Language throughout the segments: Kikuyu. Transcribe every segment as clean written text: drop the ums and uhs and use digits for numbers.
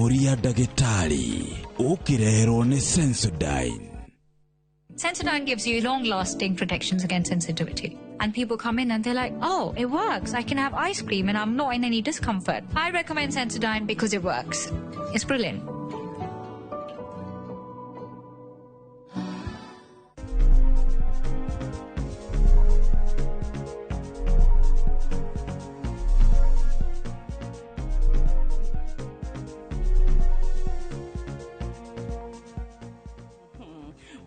Ũria ndagĩtarĩ ũkĩreherwo nĩ Sensodyne. Sensodyne gives you long lasting protections against sensitivity. And people come in and they're like, oh, it works. I can have ice cream and I'm not in any discomfort. I recommend Sensodyne because it works. It's brilliant.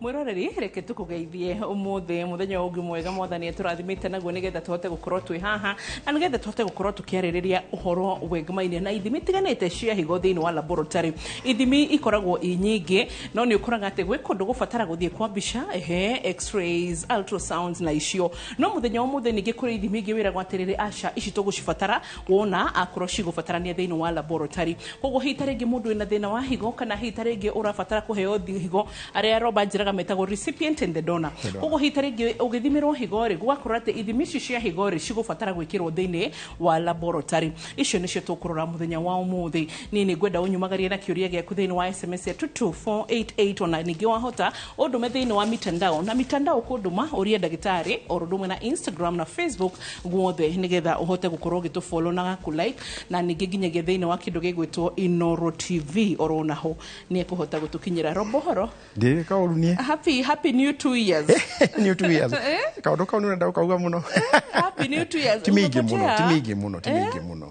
Mwiroreri, reke tukugeithie umuthi, muthenya ungi mwega Mwathani aturathimite naguo nigetha tuhote gukorwo twi haha na nigetha tuhote gukorwo tukiaririria uhoro wegmaine na ithimi itiganite cia higo thiini wa laboratory. Ithimi ikoragwo i nyingi, no ni ukoraga ati gwi kundu gubatara guthie kwa mbica, ehe, x-rays, ultrasounds na icio. No muthenya umuthi ningi kuri ithimi ingi wiragwo atiriri, aca, ici tugucibatara wona akorwo cigubatarania thiini wa laboratory. Koguo hihi ta ringi mundu wina thina wa higo kana hihi ta ringi urabatara kuheo higo, aria roba njiraga metagwo recipient and the donor. Koguo hihi ta ringi ugithimirwo higo ri, gwakorwo ati ithimi ici cia higo ri cigubatara gwikirwo thiini wa laboratory. Icio nicio tukurora muthenya wa umuthi. Ni ni ngwenda unyumagarie na kiuria giaku thiini wa SMS ya 22488, ona ningi wahota undume thiini wa mitandao na mitandao kunduma urie ndagitari oro ndumwe na Instagram na Facebook guothe nigetha uhote gukorwo ugitufollow na gaku like, na ningi nginyagia thiini wa kindu gigwitwo Inoro TV oro naho ni ekuhota gutukinyira robo horo. Ndi kauru nie. Happy new 2 years. New 2 years. Kaundu kau nenda ukauga muno. Happy new 2 years. Ti mingi muno, ti mingi muno, ti mingi muno.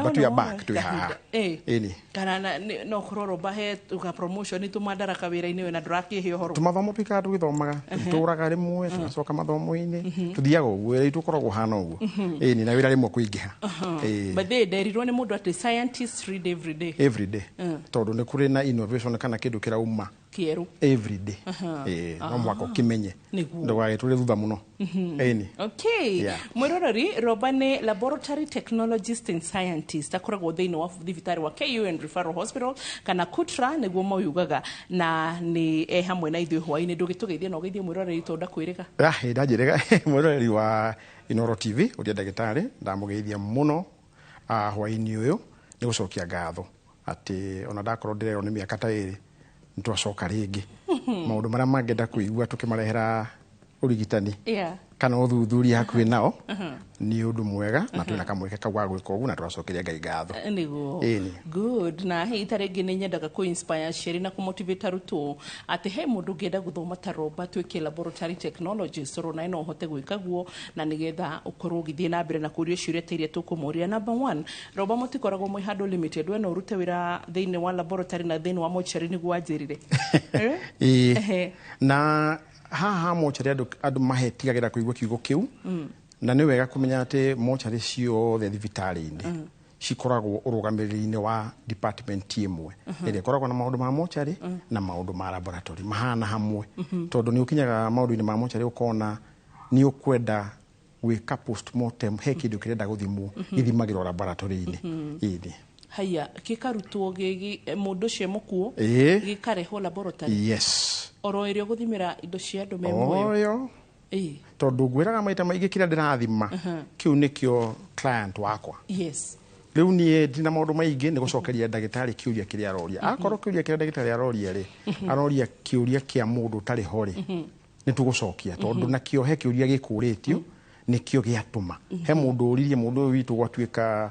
But we are back to haha. Eni. Kana no kororo bahe uga promotion ni tumandaraka wira-ini we na ndurakihe uhoro. Tumathomo twikara tugithomaga, tuturaga rimwe, tugacoka mathomo-ini, tuthiaga uguo, wira itu ukoragwo uhana uguo. Eni, na wira rimwe kuingiha. But they nderirwo ni mundu ati scientists read every day. Every day. Tondu ni kuri na innovation kana kindu kirauma kieru every day. No mwaka ukimenye ndugagitwire thutha muno. Eni. Okay. Mwiroreri, Roba ni laboratory technologist and scientist akoragwo thiini wa thibitari wa KU and Referral Hospital kana Kutra niguo mauyugaga, na ni e hamwe na ithuĩ hwainĩ. Ndũgĩtũgeithie na ũgeithie mwiroreri tondu ndakwĩrĩga. Ndanjĩrĩga. Mwiroreri wa Inoro TV, ũria ndagĩtarĩ, ndamũgeithia mũno hwainĩ ũyũ. Nĩ gũcokia ngatho atĩ ona ndakorwo ndĩrerwo nĩ mĩaka ta ĩrĩ nĩtwacoka rĩngĩ. Maũndũ marĩa mangĩenda kũigua tũkĩmarehera ũrigitani kana ũthuthuria hakuhĩ nao nĩ ũndũ mwega, na twĩna kamweke kau ga gwĩka ũguo na tũracokeria Ngai ngatho. Nĩguo. Ĩni. Good. Na hihi ta rĩngĩ nĩ nyendaga kũ inspire aciari na kũ motivate arutwo atĩ he mũndũ ũngĩenda gũthoma ta Roba atuĩke laboratory technologist, oro nawe no ũhote gwĩka guo, na nĩgetha ũkorwo ũgĩthiĩ na mbere na kũrio ciũria ta iria tũkũmũria. Number 1, Roba, mũtikoragwo mwĩ handũ limited, we no ũrute wĩra thĩinĩ wa laboratory na thĩinĩ wa mortuary nĩguo wanjĩrire. Ĩĩ. Na haha mortuary andũ mahetigagĩra kũigua kiugo kĩu, na nĩ wega kũmenya atĩ mortuary ciothe thibitarĩ-inĩ cikoragwo ũrũgamĩrĩri-inĩ wa department ĩmwe ĩrĩa ĩkoragwo na maũndũ ma mortuary na maũndũ ma laboratory mahana hamwe, tondũ nĩ ũkinyaga maũndũ-inĩ ma mortuary ũkona nĩ ũkwenda gwĩka postmortem, he kĩndũ kĩrenda gũthimwo gĩthimagĩrwo laboratory-inĩ. Ĩĩ. Haya, gĩkarutwo mũndũ ũcio mũkuũ, gĩkarehwo laboratory. Yes. Oro ĩrĩa ũgũthimĩra indo cia andũ me muoyo. Oyo. Tondũ ngwĩraga maita maingĩ kĩrĩa ndĩrathima kĩu nĩkĩo client wakwa. Rĩu niĩ ndina maũndũ maingĩ nĩ gũcokeria ndagĩtarĩ kĩũria kĩrĩa aroria. Akorwo kĩũria kĩrĩa ndagĩtarĩ aroria rĩ, aroria kĩũria kĩa mũndũ ũtarĩ ho rĩ, nĩ tũgũcokia, tondũ nakĩo he kĩũria gĩkũrĩtio nĩkĩo gĩatũma. He mũndũ ũririe mũndũ ũyũ witũ gwatuĩka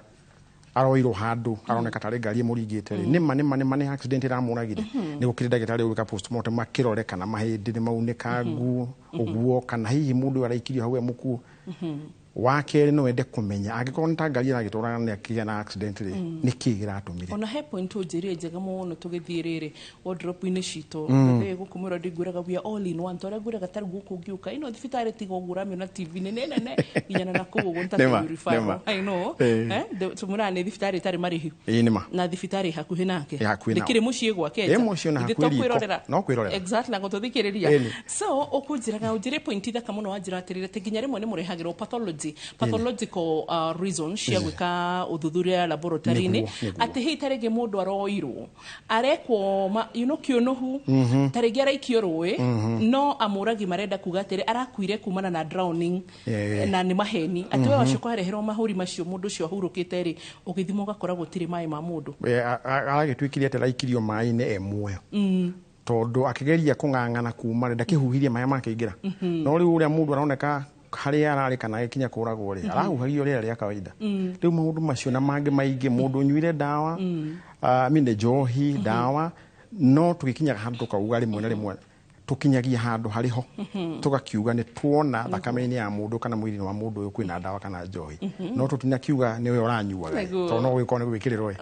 aroirwo handũ aroneka tarĩ ngari ĩmũringĩte rĩ, nĩma nĩma nĩma nĩ accident ĩramũragire, nĩ gũkĩrĩ ndagĩtarĩ ũgwĩka postmortem makĩrore kana mahĩndĩ nĩ maunĩkangu ũguo, kana hihi mũndũ ũyũ araikirio hau e mũkuũ. Wa kerĩ no wende kũmenya angĩkorwo nĩ ta ngari ĩragĩtwarana nĩ akĩgĩa na accident rĩ, nĩ kĩĩ kĩratũmire. Ona he point ũnjĩrire njega mũno tũgĩthiĩ rĩrĩ wardrobe-inĩ citũ. Thĩ gũkũ mwĩrwo ndingwĩraga we are all in one, torĩa ngwĩraga tarĩu gũkũ ũngĩũka ĩno thibitarĩ tiga ũguo ũramĩona TV nĩ nene nginya na nakũu ũguo nĩ ta referral. I know. Tũmwĩraga nĩ thibitarĩ ĩtarĩ marĩhi. Ĩĩ, nĩ ma. Na thibitarĩ hakuhĩ nake. Ĩ hakuhĩ nao. Ndĩkĩrĩ mũciĩ gwake. Ĩ mũciĩ na Ithe hakuhĩ to riko. kwĩrorera. No kwĩrorera. Exactly, na gũtũthikĩrĩria. Ĩni. So ũkũnjĩraga ũnjĩre point thaka mũno wanjĩra atĩrĩrĩ atĩ nginya rĩmwe nĩ mũrehagĩrwo pathology. pathology pathological reasons cia gwĩka ũthuthuria laboratory-inĩ. Nĩguo, nĩguo. Atĩ hihi ta rĩngĩ mũndũ aroirwo arekwo kĩũnũhu, ta rĩngĩ araikio rũĩ, no amũragi marenda kuga atĩrĩ arakuire kumana na drowning, na nĩ maheni, atĩ we wacoka wareherwo mahũri macio mũndũ ũcio ahurũkĩte rĩ, ũgĩthima ũgakora gũtirĩ maĩ ma mũndũ. Aragĩtuĩkire atĩ araikirio maĩ-inĩ e muoyo, tondũ akĩgeria kũng'ang'ana kuma rĩ, ndakĩhuhirie maĩ makĩingĩra, no rĩu ũrĩa mũndũ aroneka harĩa ararĩ kana agĩkinya kũragwo rĩ, arahuhagio rĩera rĩa kawaida. Rĩu maũndũ macio na mangĩ maingĩ, mũndũ ũnyuire ndawa, mine njohi ndawa, no tũgĩkinyaga handũ tũkauga rĩmwe na rĩmwe tũkinyagia handũ harĩ ho tũgakiuga nĩ tuona thakame-inĩ ya mũndũ kana mwĩrĩ-inĩ wa mũndũ ũyũ kwĩna ndawa kana njohi, no tũtinakiuga nĩwe ũranyuaga, Nĩguo. tondũ no gũgĩkorwo nĩ gwĩkĩrĩrwo ĩ.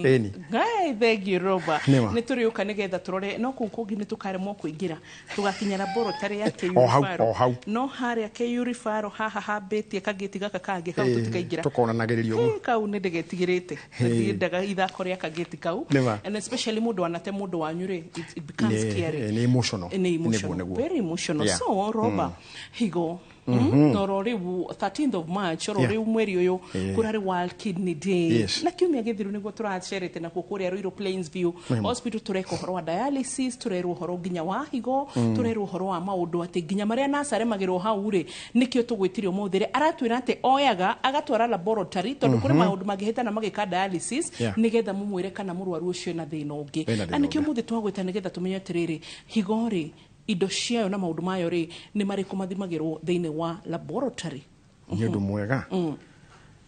Ĩni. Ngai, thank you, Roba. Nĩma. Nĩ tũrĩũka nĩgetha tũrore, no kũu kũngĩ nĩ tũkaremwo kũingĩra, tũgakinya laboratory ya KU O hau, Referral. o hau. No harĩa KU Referral haha hambĩtie kagĩti gaka kangĩ hau tũtikaingĩra. Tũkonanagĩrĩria ũguo. Hey, kau nĩ ndĩgetigĩrĩte. Ndiendaga ithako rĩa kagĩti kau. Nĩma. And especially mũndũ anate mũndũ wanyu rĩ, it becomes scary. Nĩ emotional. Nĩ emotional. Nĩguo, nĩguo. Very emotional. So Roba, higo noro rĩu 13th of March, oro rĩu mweri ũyũ, kũrarĩ World Kidney Day. Na kiumia gĩthiru nĩguo tũracerete nakuo kũrĩa Ruiru Plains View Hospital, tũreka ũhoro wa dialysis, tũrerwo ũhoro nginya wa higo, tũrerwo ũhoro wa maũndũ atĩ nginya marĩa nacaremagĩrwo hau rĩ, nĩkĩo tũgwĩtire ũmũthĩ rĩ, aratwĩra atĩ oyaga agatwara laboratory tondũ kũrĩ maũndũ mangĩhĩtana magĩka dialysis, nĩgetha mũmwĩre kana mũrwaru ũcio ena thĩna ũngĩ. Ena Na thĩna nĩkĩo ũngĩ. mũthĩ twagwĩta nĩgetha tũmenye atĩrĩrĩ, higo rĩ, indo ciayo na maũndũ mayo rĩ, nĩ marĩkũ mathimagĩrwo thĩinĩ wa laboratory? Nĩ ũndũ mwega,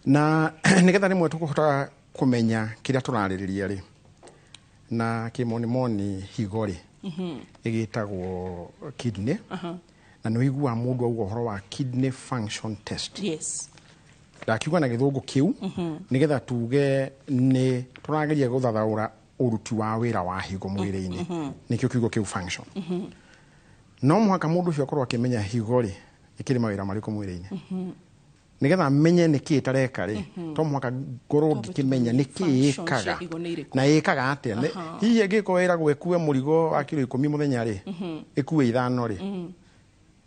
na nĩgetha rĩmwe tũkũhota kũmenya kĩrĩa tũrarĩrĩria rĩ, na kĩmonimoni higo rĩ, ĩgĩtagwo kidney, na nĩ ũiguaga mũndũ auga ũhoro wa kidney function test. Ndakiuga na gĩthũngũ kĩu nĩgetha tuge nĩ tũrageria gũthathaũra ũruti wa wĩra wa higo mwĩrĩ-inĩ, nĩkĩo kiugo kĩu function. No mũhaka mũndũ ũcio akorwo akĩmenya higo rĩ ĩkĩrĩ mawĩra marĩkũ mwĩrĩ-inĩ, nĩgetha menye nĩkĩ ĩtareka rĩ, to mũhaka ngorwo ngĩkĩmenya nĩkĩ Function cia ĩkaga higo nĩ irĩkũ? Na ĩkaga atĩa. Hihi ĩngĩkorwo ĩragwo ĩkue mũrigo wa kiro 10 mũthenya rĩ, ĩkue 5 rĩ,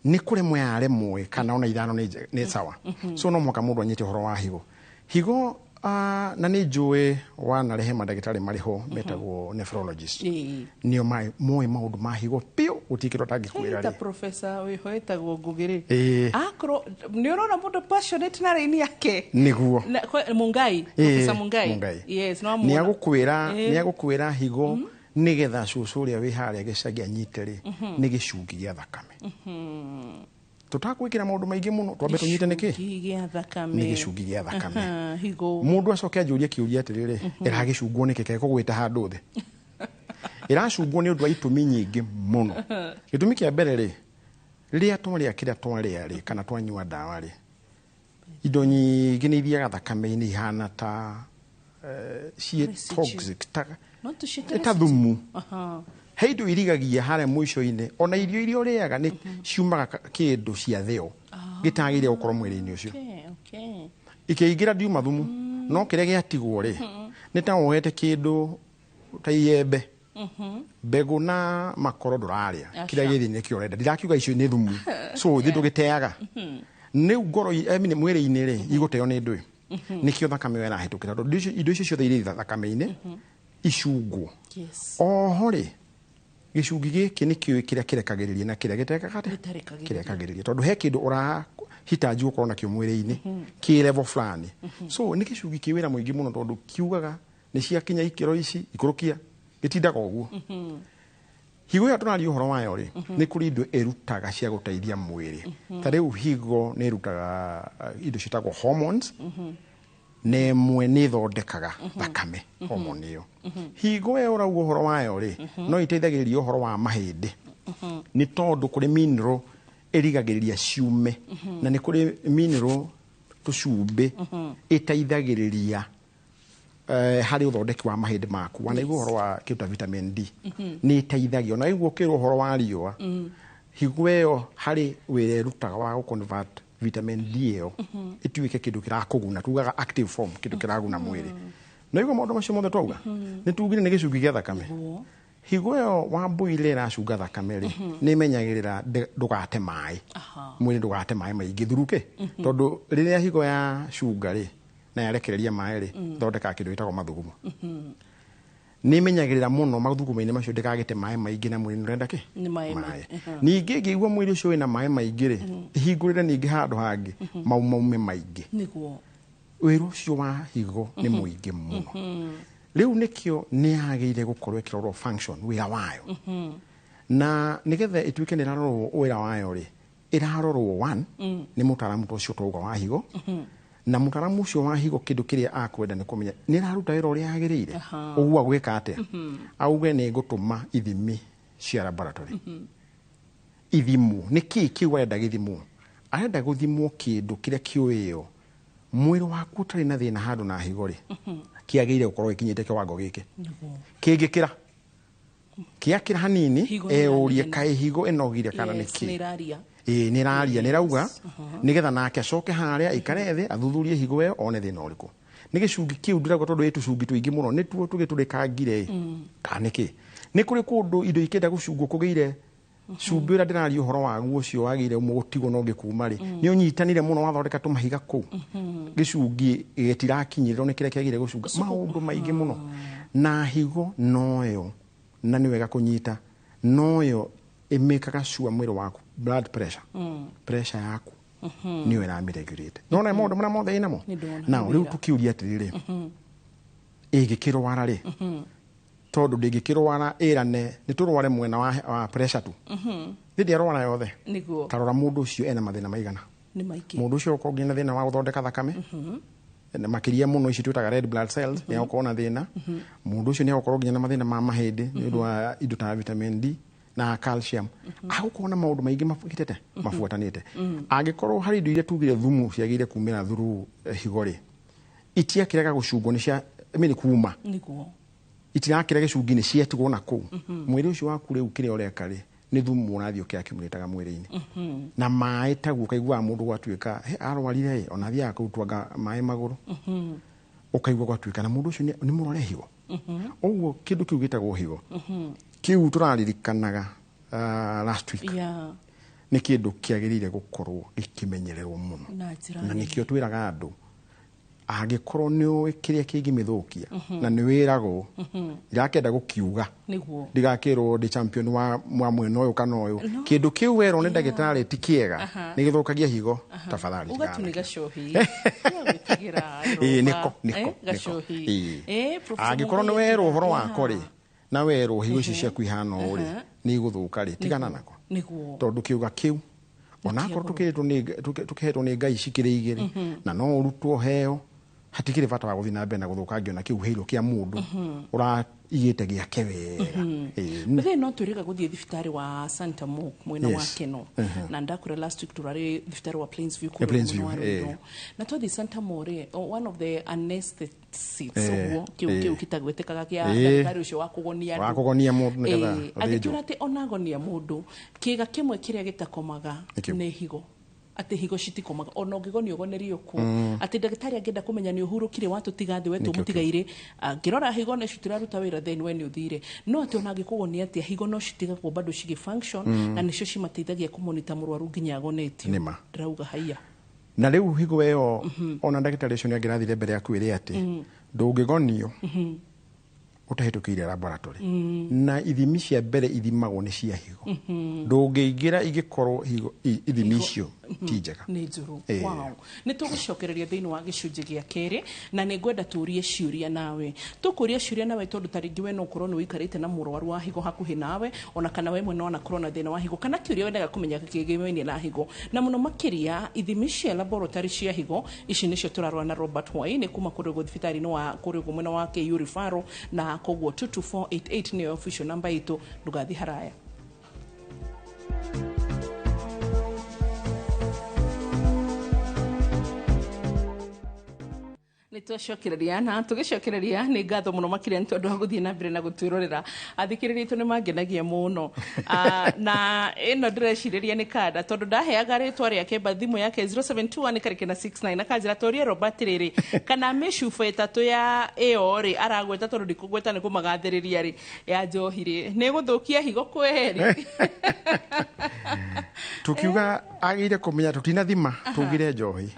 nĩ kũremwo yaremwo ĩ, kana ona 5 nĩ sawa. So no mũhaka mũndũ anyite ũhoro wa higo. Higo, na nĩ njũĩ wanarehe mandagĩtarĩ marĩ ho metagwo nephrologist, nĩo moĩ maũndũ ma higo biũ, gũtirĩ kĩndũ atangĩkwĩra Ta rĩ. Professor wĩho ĩtagwo Ngũgĩ rĩ, akorwo nĩ ũrona mũndũ passionate na raini yake. Nĩguo. Mungai, Professor Mungai. Mungai. Yes, no nĩ amuona. agũkwĩra, nĩ agũkwĩra higo nĩgetha cũcũ ũrĩa wĩ harĩa gĩcagi anyite rĩ, nĩ gĩcungi gĩa thakame. Tũtakwĩkĩra maũndũ maingĩ mũno, twambe tũnyite nĩkĩ Gĩcungi gĩa thakame. Nĩ gĩcungi gĩa thakame. Aha, higo. Mũndũ acoke anjũrie kĩũria atĩrĩrĩ, ĩragĩcungwo nĩkĩ kekũgwĩta handũ thĩ? Ĩracungwo nĩ ũndũ wa itũmi nyingĩ mũno. Gĩtũmi kĩa mbere rĩ, rĩrĩa twarĩa kĩrĩa twarĩa rĩ, kana twanyua ndawa rĩ, indo nyingĩ nĩ ithiaga thakame-inĩ ihana ta ciĩ Residue. toxic, ta No tũciĩte ta residue. thumu. He indo irigagia harĩa mũico-inĩ, ona irio iria ũrĩaga nĩ ciumaga kĩndũ cia thĩo gĩtagĩrĩire gũkorwo mwĩrĩ-inĩ ũcio. Ikĩingĩra ndiuma thumu, no kĩrĩa gĩatigwo rĩ, nĩ ta woete kĩndũ ta iembe, mbegũ na makoro ndũrarĩa. Kĩrĩa gĩthĩ nĩkĩo ũrenda, ndirakiuga icio nĩ thumu, so thĩ ndũgĩteaga nĩu ngoro I mean, mwĩrĩ-inĩ rĩ, igũteo nĩ ndũĩ, nĩkĩo thakame ĩyo ĩrahĩtũkĩra, tondũ indo icio ciothe irĩ thakame-inĩ icungwo. Oho rĩ, gĩcungi gĩkĩ nĩkĩo kĩrĩa kĩrekagĩrĩria na kĩrĩa gĩtekaga atĩa? Gĩtarekagĩrĩria. Kĩrekagĩrĩria, tondũ he kĩndũ ũrahitaji gũkorwo nakĩo mwĩrĩ-inĩ kĩ level fulani. So nĩ gĩcungi kĩ wĩra mũingĩ mũno, tondũ kiugaga nĩ ciakinya ikĩro ici, ikũrũkia, gĩtindaga ũguo. Higo ĩyo tũraria ũhoro wayo rĩ, nĩ kũrĩ indo ĩrutaga cia gũteithia mwĩrĩ. Ta rĩu higo nĩ ĩrutaga indo ciĩtagwo hormones, na ĩmwe nĩ ĩthondekaga thakame, hormone ĩyo. Higo ĩyo ũrauga ũhoro wayo rĩ, no ĩteithagĩrĩria ũhoro wa mahĩndĩ, nĩ tondũ kũrĩ mineral ĩrigagĩrĩria ciume, na nĩ kũrĩ mineral tũcumbĩ ĩteithagĩrĩria harĩ ũthondeki wa mahĩndĩ maku. Wanaigua ũhoro wa kĩndũ ta vitamin D, nĩ ĩteithagia. Ona waigua ũkĩrwo ũhoro wa riũa, higo ĩyo harĩ wĩra ĩrutaga wa gũ-convert vitamin D ĩyo ĩtuĩke kĩndũ kĩrakũguna, tugaga active form, kĩndũ kĩraguna mwĩrĩ. Na igua maũndũ macio mothe twauga, nĩ tugire nĩ gĩcungi gĩa thakame. Higo ĩyo Wambui rĩrĩa ĩracunga thakame rĩ, nĩ ĩmenyagĩrĩra ndũgate maĩ, mwĩrĩ ndũgate maĩ maingĩ thuruke, tondũ rĩrĩa higo ya cunga rĩ na yarekereria maĩ rĩ, thondekaga kĩndũ gĩtagwo mathugumo. Nĩ ĩmenyagĩrĩra mũno mathugumo-inĩ macio ndĩkagĩte maĩ maingĩ, na mwĩrĩ nĩ ũrenda kĩ? Nĩ maĩ. Maĩ. Ningĩ ĩngĩigua mwĩrĩ ũcio wĩna maĩ maingĩ rĩ, ĩhingũrĩre ningĩ handũ hangĩ mau maume maingĩ. Wĩra ũcio wa higo nĩ mũingĩ mũno. Rĩu nĩkĩo nĩ yagĩrĩire gũkorwo ĩkĩrorwo function, wĩra wayo, na nĩgetha ĩtuĩke nĩ ĩrarorwo wĩra wayo rĩ, ĩrarorwo one nĩ mũtaaramu ta ũcio twauga wa higo. Na mũtaaramu ũcio wa higo, kĩndũ kĩrĩa akwenda nĩ kũmenya nĩ ĩraruta wĩra ũrĩa yagĩrĩire. Ũguo agwĩka atĩa? Auge nĩ ngũtũma ithimi cia laboratory ithimwo. Nĩ kĩĩ kĩu arenda gĩthimwo? Arenda gũthimwo kĩndũ kĩrĩa kĩũĩyo mwĩrĩ waku ũtarĩ na thĩna handũ na higo rĩ, kĩagĩrĩire gũkorwo gĩkinyĩte kĩwango gĩkĩ. Kĩngĩkĩra, kĩakĩra hanini, Higo eũrie nĩĩranegena. Kaĩ higo ĩnogire kana nĩ Yes, kĩ? nĩ ĩraria. Ĩĩ, nĩ ĩraria, nĩ ĩrauga, nĩgetha nake acoke harĩa aikare thĩ athuthurie higo ĩyo, one thĩna ũrĩkũ. Nĩ gĩcungi kĩu ndĩrauga, tondũ ĩ tũcungi tũingĩ mũno nĩtuo tũgĩtũrĩkangire ĩ, kana nĩkĩ nĩ kũrĩ kũndũ indo ikĩenda gũcungwo kũgĩire cumbĩ ũrĩa ndĩraria ũhoro waguo ũcio wagĩire gũtigwo na ũngĩ kuma rĩ, nĩ ũnyitanire mũno wathondeka tũmahiga kũu, gĩcungi gĩtirakinyĩrĩrwo nĩ kĩrĩa kĩagĩrĩire gũcunga. Maũndũ maingĩ mũno. Na higo noyo, na nĩ wega kũnyita, noyo ĩmĩkaga sure mwĩrĩ waku blood pressure, pressure yaku nĩyo ĩramĩregulate. Nona maũndũ marĩa mothe ĩnamo. Nĩ ndona Now rĩu wĩra. tũkĩũria atĩrĩrĩ, ĩngĩkĩrwara rĩ, tondũ ndĩngĩkĩrwara ĩrane nĩ tũrware mwena wa pressure tu, thĩ arwara yothe. Tarora mũndũ ũcio ena mathĩna maigana. Nĩ maingĩ. Mũndũ ũcio ũkorwo nginya na thĩna wa gũthondeka thakame, na makĩria mũno ici twĩtaga red blood cells, nĩ agũkorwo na thĩna. Mũndũ ũcio nĩ agũkorwo nginya na mathĩna ma mahĩndĩ nĩ ũndũ wa indo ta vitamin D na calcium. Agũkorwo na maũndũ maingĩ mabutĩte mabuatanĩte. Angĩkorwo harĩ indo iria tugire thumu ciagĩrĩire kumĩra through higo rĩ, itiakĩrega gũcungwo nĩ cia, I mean, kuma itirakĩra gĩcungi-inĩ, ciatigwo na kũu mwĩrĩ ũcio waku. Rĩu kĩrĩa ũreka rĩ, nĩ thumu ũrathiĩ ũkĩaccumulataga mwĩrĩ-inĩ na maĩ taguo. Ũkaiguaga mũndũ gwatuĩka he arwarire ĩ, ona athiaga kũrutwanga maĩ magũrũ, ũkaigua gwatuĩka na mũndũ ũcio nĩ mũrore higo. Ũguo kĩndũ kĩu gĩtagwo higo kĩu tũraririkanaga last week nĩ kĩndũ kĩagĩrĩire gũkorwo gĩkĩmenyererwo mũno. Na njĩra Na nene. nĩkĩo twĩraga andũ, angĩkorwo nĩ ũĩ kĩrĩa kĩngĩmĩthũkia na nĩ wĩragwo, ndirakĩenda gũkiuga, ndigakĩrwo ndĩ champion wa mwena ũyũ kana ũyũ, kĩndũ kĩu werwo nĩ ndagĩtarĩ ti kĩega, nĩ gĩthũkagia higo, tafadhali Uga tu tigana nĩ nakĩo. gacohi. Gwĩtigĩra. Ĩĩ, nĩko nĩko nĩko. Gacohi. Ĩĩ. Professor Angĩkorwo nĩ Mũigai werwo ũhoro wako rĩ, na werwo higo ici ciaku ihana ũũ rĩ, nĩ igũthũka rĩ, tigana nako, tondũ kĩũga kĩu onakorwo tũkĩhetwo nĩ Ngai cikĩrĩ igĩrĩ na no ũrutwo heo, hatikĩrĩ bata wa gũthiĩ na mbere na gũthũkangio na kĩu heirwo kĩa mũndũ ũraigĩte gĩake wega. Ĩĩ. Mbere no twĩrĩga gũthiĩ thibitarĩ wa Santa Mo mwena wa Keno, na ndakũra last week tũrarĩ thibitarĩ wa Plainsview kũrĩa Plainsview, mwena wa Ruiru. Na twathiĩ Santa Mo rĩ, one of the anesthetists, ũguo kĩu kĩu gĩtagwĩtĩkaga kĩa ndagĩtarĩ ũcio wa kũgonia Wa andũ. kũgonia mũndũ nĩgetha athĩnjwo. Agĩtwĩra atĩ onagonia mũndũ, kĩĩga kĩmwe kĩrĩa gĩtakomaga Nĩ kĩu. nĩ higo, atĩ higo citikomaga ona ũngĩgonio ũgonerio kũ, atĩ ndagĩtarĩ angĩenda kũmenya nĩ ũhurũkire watũtiga thĩ wetwo Nĩkĩo kĩu. mũtigairĩ, angĩrora higo nĩ citiraruta wĩra, then we nĩ ũthire. No atĩ ona angĩkũgonia atĩa, higo no citigagwo bado cigĩ function, na nĩcio cimateithagia kũmonita mũrwaru nginya agonetio. Nĩ ma. Ndĩrauga haiya. Na rĩu higo ĩyo, ona ndagĩtarĩ ũcio nĩ angĩrathire mbere yaku ĩrĩ atĩ ndũngĩgonio ũtahĩtũkĩire laboratory, na ithimi cia mbere ithimagwo nĩ cia higo. Ndũngĩingĩra ingĩkorwo higo ithimi icio ti njega. Nĩ njũru. Ĩĩ. Wow. Nĩ tũgũcokereria thĩinĩ wa gĩcunjĩ gĩa kerĩ, na nĩ ngwenda tũrie ciũria nawe, tũkũria ciũria nawe, tondũ ta rĩngĩ we no ũkorwo nĩ ũikarĩte na mũrwaru wa higo hakuhĩ nawe, ona kana we mwene wanakorwo na thĩna wa higo, kana kĩũria wendaga kũmenya kĩgĩmainie na higo, na mũno makĩria ithimi cia laboratory cia higo ici nĩcio tũrarora na Robert Hwaini kuma kũrĩa ũguo thibitarĩ-inĩ wa kũrĩa ũguo mwena wa KU Referral. Na koguo 22488 nĩyo official namba itũ. Ndũgathiĩ haraya. Nĩ Nä twacokereria na tå gä cokereria nä ngatho må no makä nä tondå wa gå thiä na mbere na gå twä rorera athikä rä ria itå nä mangenagia må no. Na ä no ndä recirä ria nä kanda tondå ndaheaga rä twa rä ake thimå yake 072 karä na 69 akanjä ra tårie Robert rä rä kana mä cuba ä tatå ya ä yo rä aragweta tondå ndikå gweta nä kå magathä rä ria rä ya njohi rä nä gå thå kia higo kweri. Tukiuga agire kumenya tutinathima tugire njohi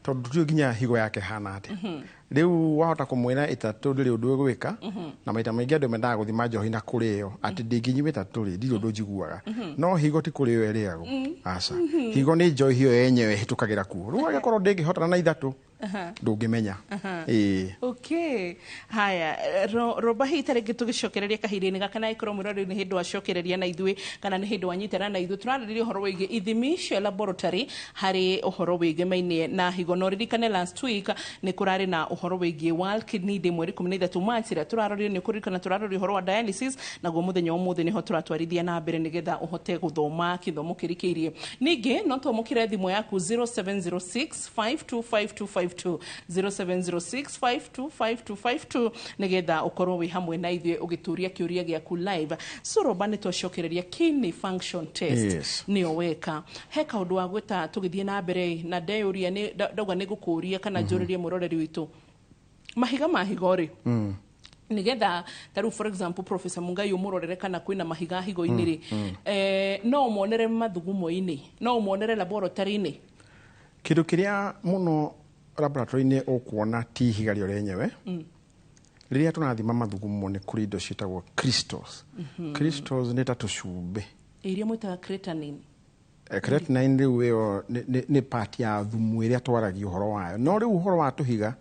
tondu tutiũ nginya higo yake hana atia. Riu wahota kumwira itatu ndiri undu gwika na maita maingi andu mendaga guthima njohi na kurio ati ndinginyua itatu ri ndiri undu njiguaga, no higo ti kurio iriagwo, aca. Higo ni njohi iyo yenyewe ihitukagira kuo, riu angikorwo ndingihotana na ithatu ndungimenya. Ĩĩ. Okay, haya roba hihi ta rĩngĩ tũgĩcokereria kahinda-inĩ gaka na ĩkorwo mwĩroreri nĩ hĩndĩ wacokereria na ithuĩ kana nĩ hĩndĩ wanyitana na ithuĩ, tũrarĩrĩria ũhoro wĩgiĩ ithimi cia laboratory harĩ ũhoro wĩgĩmainie na higo. No ririkane last week nĩ kũrarĩ na ũhoro wĩgiĩ World Kidney Day mweri 13 March ĩrĩa tũrarorire, nĩ ũkũririkana tũrarorire ũhoro wa dialysis, naguo mũthenya wa ũmũthĩ nĩho tũratwarithia na mbere nĩgetha ũhote gũthoma gĩthomo kĩrikĩirie. Ningĩ no twamũkĩre thimũ yaku 0706 525252 0706 525252 nigetha ukorwo wi hamwe na ithuĩ ũgĩtũria kĩũria gĩaku live. So Roba, nĩ twacokereria kidney function test. Yes. Nĩyo weka he kaũndũ wa gwĩta tũgĩthiĩ na mbere na ndeyũria nĩ ndauga nĩ ngũkũria kana njũrĩrie mwĩroreri witũ mahiga ma higo rĩ, nigetha ta rĩu for example Professor Mungai ũmũrorere kana kwĩna mahiga higo-inĩ rĩ, no ũmonere mathugumo-inĩ, no ũmonere laboratory-inĩ? Kĩndũ kĩrĩa mũno laboratory-inĩ ũkuona ti ihiga rĩo rĩenyewe. Rĩrĩa tũrathima mathugumo nĩ kũrĩ indo ciĩtagwo crystals. Crystals nĩ ta tũcumbĩ iria mwĩtaga creatinine. Creatinine rĩu ĩyo nĩ part ya thumu ĩrĩa twaragia ũhoro wayo, no rĩu ũhoro wa tũhiga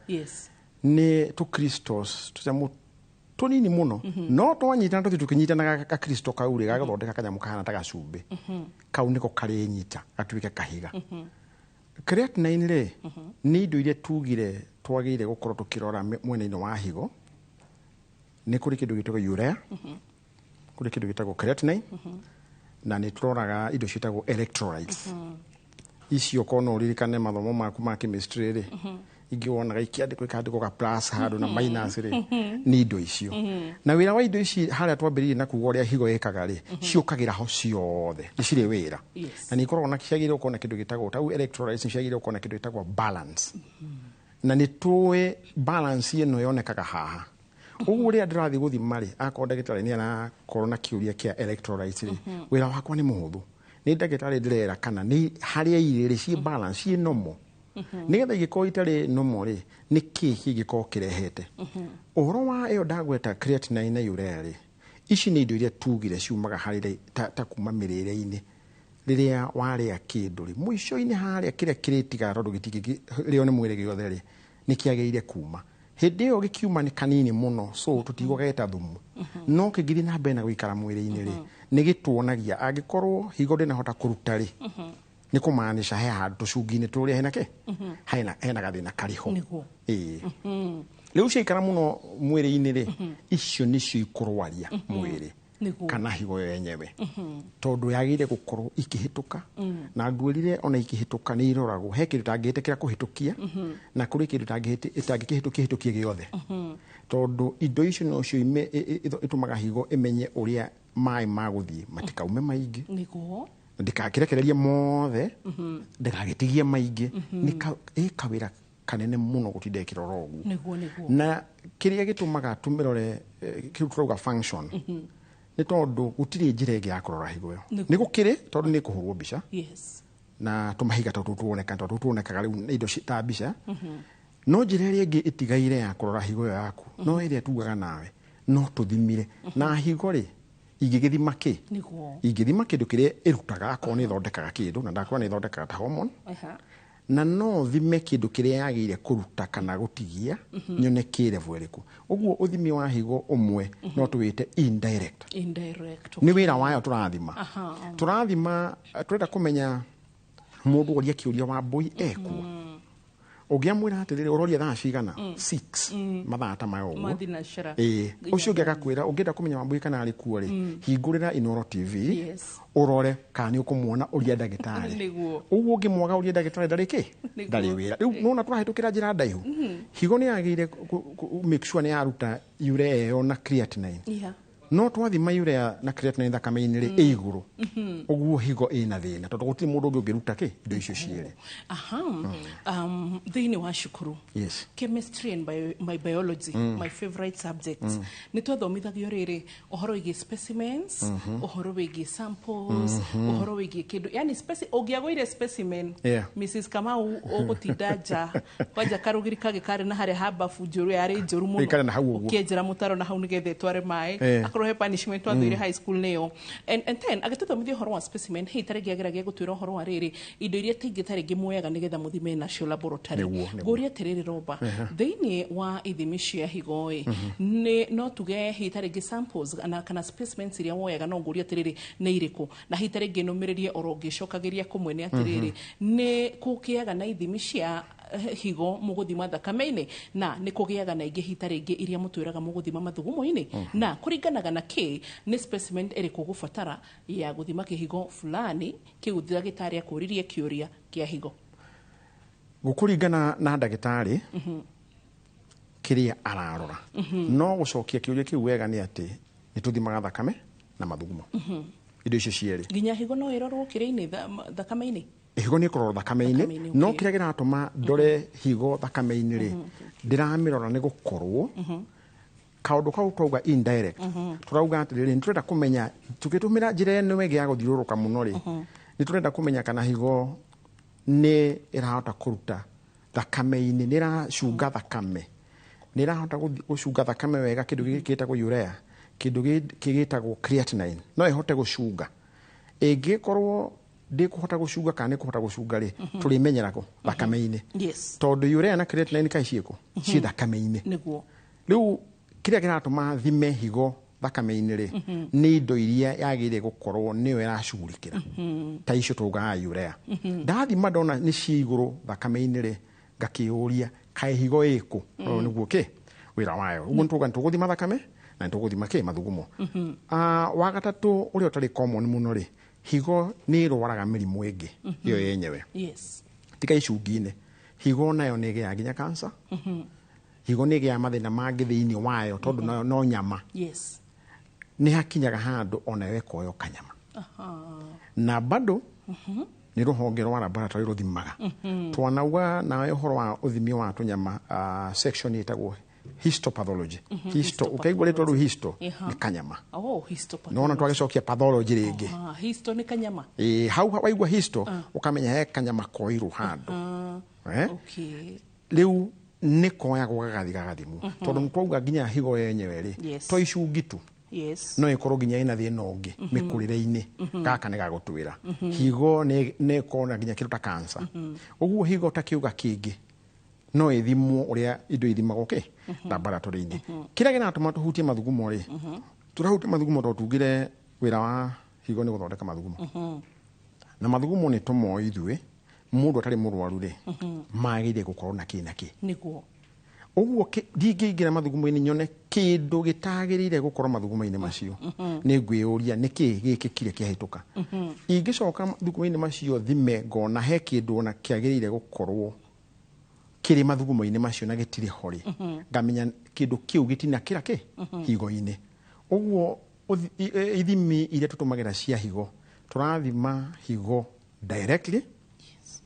nĩ tũ crystals tũnyamũ tũnini mũno, no twanyitana tũthiĩ tũkĩnyitanaga ga crystal kau rĩ gagathondeka kanyamũ kahana ta gacumbĩ, kau nĩko karĩnyita gatuĩke kahiga. Creatinine rĩ nĩ indo iria tugire twagĩrĩire gũkorwo tũkĩrora mwena-inĩ wa higo. Nĩ kũrĩ kĩndũ gĩtagwo urea, kũrĩ kĩndũ gĩtagwo creatinine, na nĩ tũroraga indo ciĩtagwo electrolytes. Icio korwo no ũririkane mathomo maku ma chemistry rĩ, ingĩ wonaga ikĩandĩkwo ikandĩkwo ka plus handũ na minus rĩ, nĩ indo icio. Na wĩra wa indo ici harĩa twambĩrĩirie na kuga ũrĩa higo ĩkaga rĩ, ciũkagĩra ho ciothe, nĩ cirĩ wĩra. Na nĩ ikoragwo na ciagĩrĩirwo gũkorwo na kĩndũ gĩtagwo ta electrolytes, nĩ ciagĩrĩirwo gũkorwo na kĩndũ gĩtagwo balance. Na nĩ tũĩ balance ĩno yonekaga haha. Ũguo rĩrĩa ndĩrathiĩ gũthima rĩ, akorwo ndagĩtarĩ nĩ arakorwo na kĩũria kĩa electrolytes rĩ, wĩra wakwa nĩ mũhũthũ. Nĩ ndagĩtarĩ ndĩrera kana nĩ harĩa irĩ rĩ ciĩ balance, ciĩ normal. Nĩgetha ingĩkorwo itarĩ normal rĩ, nĩ kĩĩ kĩngĩkorwo kĩrehete. Ũhoro wa ĩyo ndagweta creatinine na urea rĩ, ici nĩ indo iria tugire ciumaga harĩ ta kuma mĩrĩre-inĩ. Rĩrĩa warĩa kĩndũ rĩ, mũico-inĩ harĩa kĩrĩa kĩrĩtigara tondũ gĩtingĩrĩo nĩ mwĩrĩ gĩothe rĩ, nĩ kĩagĩrĩire kuma. Hĩndĩ ĩyo gĩkiuma nĩ kanini mũno, so tũtigũgeta thumu. No kĩngĩthiĩ na mbere na gũikara mwĩrĩ-inĩ rĩ, nĩ gĩtuonagia angĩkorwo higo ndĩnahota kũruta rĩ, nĩ kũmaanisha he handũ tũcungi-inĩ tũrĩa hena kĩ? Hena gathĩna karĩ ho. Ĩĩ. Rĩu ciaikara mũno mwĩrĩ-inĩ rĩ, icio nĩcio ikũrwaria mwĩrĩ kana higo yenyewe, tondũ yagĩrĩire gũkorwo ikĩhĩtũka. Na ngwĩrire ona ikĩhĩtũka nĩ iroragwo, he kĩndũ tangĩhĩtĩkĩra kũhĩtũkia na kũrĩ kĩndũ ĩtangĩkĩhĩtũkia hĩtũkie gĩothe, tondũ indo icio nocio itũmaga higo ĩmenye ũrĩa maĩ magũthiĩ matikaume maingĩ, ndĩgakĩrekererie mothe, ndĩgagĩtigie maingĩ. Nĩ kawĩra kanene mũno gũtinda ĩkĩrora ũguo. Na kĩrĩa gĩtũmaga tũmĩrore kĩu tũrauga function nĩ tondũ gũtirĩ njĩra ĩngĩ ya kũrora higo ĩyo. Nĩ gũkĩrĩ tondũ nĩ kũhũrwo mbica na tũmahiga tũtũ tuoneka, tondũ tuonekaga rĩu nĩ indo ta mbica. No njĩra ĩrĩa ĩngĩ ĩtigaire ya kũrora higo ĩyo yaku no ĩrĩa tugaga nawe no tũthimire. Na higo rĩ ingĩgĩthima kĩ? Ingĩthima kĩndũ kĩrĩa ĩrutaga, akorwo nĩ ĩthondekaga kĩndũ, na ndakorwo nĩ ĩthondekaga ta hormone, na no thime kĩndũ kĩrĩa yagĩrĩire kũruta kana gũtigia, nyone kĩ level ĩrĩkũ. Ũguo ũthimi wa higo ũmwe no tũwĩte indirect. Indirect. Nĩ wĩra wayo tũrathima. Tũrathima, tũrenda kũmenya mũndũ oria kĩũria wa mbũi ekuo. Ũngĩamwĩra atĩrĩrĩ ũroria thaa cigana 6 mathaa ta maya ũguo Mathinacera. ĩĩ ũcio ũngĩ agakwĩra ũngĩenda kũmenya Wambui kana arĩ kuo rĩ hingũrĩra Inooro TV Yes. ũrore kana nĩ ũkũmuona ũria ndagĩtarĩ. Nĩguo. Ũguo ũngĩmwaga ũrie ndagĩtarĩ ndarĩ kĩ Nĩguo. ndarĩ wĩra. Rĩu nona tũrahĩtũkĩra njĩra ndaihu. Higo nĩ yagĩrĩire make sure nĩ yaruta urea ĩyo na creatinine. Yeah. No twathima urea na creatinine thakame-inĩ rĩ ĩ igũrũ ũguo higo ĩna thĩna tondũ gũtirĩ mũndũ ũngĩ ũngĩruta kĩ indo icio cierĩ. Aha. Thĩinĩ wa cukuru Yes. chemistry and my biology, my favorite subjects, nĩ twathomithagio rĩrĩ ũhoro wĩgiĩ specimens, ũhoro wĩgiĩ samples, ũhoro wĩgiĩ kĩndũ yani ũngĩagũire specimen, Yeah. Mrs Kamau ũgũtinda nja kwanja karũgiri kangĩ karĩ na harĩa ha babu njũru yarĩ njũru mũno Ĩikare na hau ũguo. ũkĩenjera mũtaro na hau nĩgetha ĩtware maĩ Eh. akorwo he punishment twathoire high school nĩyo and then agĩtũthomithia ũhoro wa specimen hĩ tarĩngĩ ageragia gũtwĩra ũhoro wa rĩrĩ indo iria tingĩ tarĩngĩ muoyaga nĩgetha mũthime nacio laboratory. Nĩguo, nĩguo. Ngũrie atĩrĩrĩ Roba, thĩinĩ wa ithimi cia higo ĩ nĩ no tuge hihi tarĩngĩ samples kana specimens iria woyaga no ngũrie atĩrĩrĩ nĩ irĩkũ na hihi tarĩngĩ nũmĩrĩrie oro ngĩcokagĩria kũmwe nĩ atĩrĩrĩ nĩ kũgĩaga na ithimi cia higo mũgũthima thakame-inĩ na nĩ kũgĩaga na ingĩ hihi tarĩngĩ iria mũtwĩraga mũgũthima mathugumo-inĩ na kũringanaga na kĩ nĩ specimen ĩrĩkũ ũgũbatara ya gũthima kĩhigo fulani kĩu ndagĩtarĩ akũririe kĩũria kĩa higo. Gũkũringana na ndagĩtarĩ kĩrĩa ararora no gũcokia kĩũria kĩu wega nĩ atĩ nĩ tũthimaga thakame na mathugumo indo icio cierĩ. Nginya higo no ĩrorwo kĩrĩa-inĩ thakame-inĩ? Higo nĩ ĩkũrorwo thakame-inĩ Thakame-inĩ, no okay. kĩrĩa kĩratũma ndore higo thakame-inĩ rĩ ndĩramĩrora nĩ gũkorwo kaũndũ kau twauga indirect tũrauga atĩrĩrĩ nĩ tũrenda kũmenya tũkĩtũmĩra njĩra ĩno ĩngĩ ya gũthiũrũrũka mũno rĩ nĩ tũrenda kũmenya kana higo nĩ ĩrahota kũruta thakame-inĩ nĩ ĩracunga thakame nĩ ĩrahota gũcunga thakame wega kĩndũ gĩkĩ gĩtagwo urea kĩndũ gĩkĩ gĩtagwo creatinine no ĩhote gũcunga ĩngĩkorwo ndĩkũhota gũcunga kana nĩkũhota gũcunga rĩ tũrĩmenyera kũ thakame-inĩ. Yes. Tondũ urea na creatinine kaĩ ciĩkũ ciĩ thakame-inĩ. Nĩguo. Rĩu kĩrĩa kĩratũma thime higo thakame-inĩ rĩ nĩ indo iria yagĩrĩire gũkorwo nĩyo ĩracugurikĩra ta icio tũugaga urea ndathima ndona nĩ ciĩ igũrũ thakame-inĩ rĩ ngakĩũria kaĩ higo ĩkũ no nĩguo kĩ wĩra wayo ũguo nĩ tuuga nĩ tũgũthima thakame na nĩ tũgũthima kĩ mathugumo. Wa gatatũ ũrĩa ũtarĩ common mũno rĩ higo nĩ ĩrwaraga mĩrimũ ĩngĩ ĩyo yenyewe. Yes. Tiga icungi-inĩ higo nayo nĩ ĩgĩaga nginya cancer. Higo nĩ ĩgĩaga mathĩna mangĩ thĩinĩ wayo tondũ nayo no nyama. Yes. Nĩ hakinyaga handũ onayo ĩkoywo kanyama. Aha. Na bado nĩ rũhonge rwa laboratory rũthimaga. Twanauga nawe ũhoro wa ũthimi wa tũnyama section ĩtagwo histopathology. Histo ũkaigua rĩtwa rĩu histo Iha. nĩ kanyama. Oh, histopathology. Nona twagĩcokia pathology rĩngĩ. Ah, histo nĩ kanyama. Ĩĩ hau waigua histo ũkamenya he kanyama koirwo handũ. Okay. Rĩu nĩ koyagwo gagathi gagathimwo tondũ nĩ twauga nginya higo yenyewe rĩ Yes. to icungi tu Yes. no ĩkorwo nginya ĩna thĩna ũngĩ mĩkũrĩre-inĩ gaka nĩ gagũtwĩra higo nĩ ĩkorwo nginya kĩndũ ta cancer ũguo higo ta kĩũga kĩngĩ no ĩthimwo ũrĩa indo ithimagwo kĩ laboratory-inĩ kĩrĩa kĩratũma tũhutie mathugumo rĩ tũrahutia mathugumo tondũ tugire wĩra wa higo nĩ gũthondeka mathugumo na mathugumo nĩ tũmoĩ ithuĩ mũndũ atarĩ mũrwaru rĩ magĩrĩire gũkorwo na kĩ na kĩ. Nĩguo. Ũguo ndingĩingĩra mathugumo-inĩ nyone kĩndũ gĩtagĩrĩire gũkorwo mathugumo-inĩ macio nĩ ngwĩyũria nĩkĩ gĩkĩkire kĩahĩtũka. Ingĩcoka mathugumo-inĩ macio thime ngona he kĩndũ ona kĩagĩrĩire gũkorwo kĩrĩ mathugumo-inĩ macio na gĩtirĩ ho rĩ ngamenya kĩndũ kĩu gĩtinakĩra kĩ higo-inĩ. Ũguo ithimi iria tũtũmagĩra cia higo tũrathima higo directly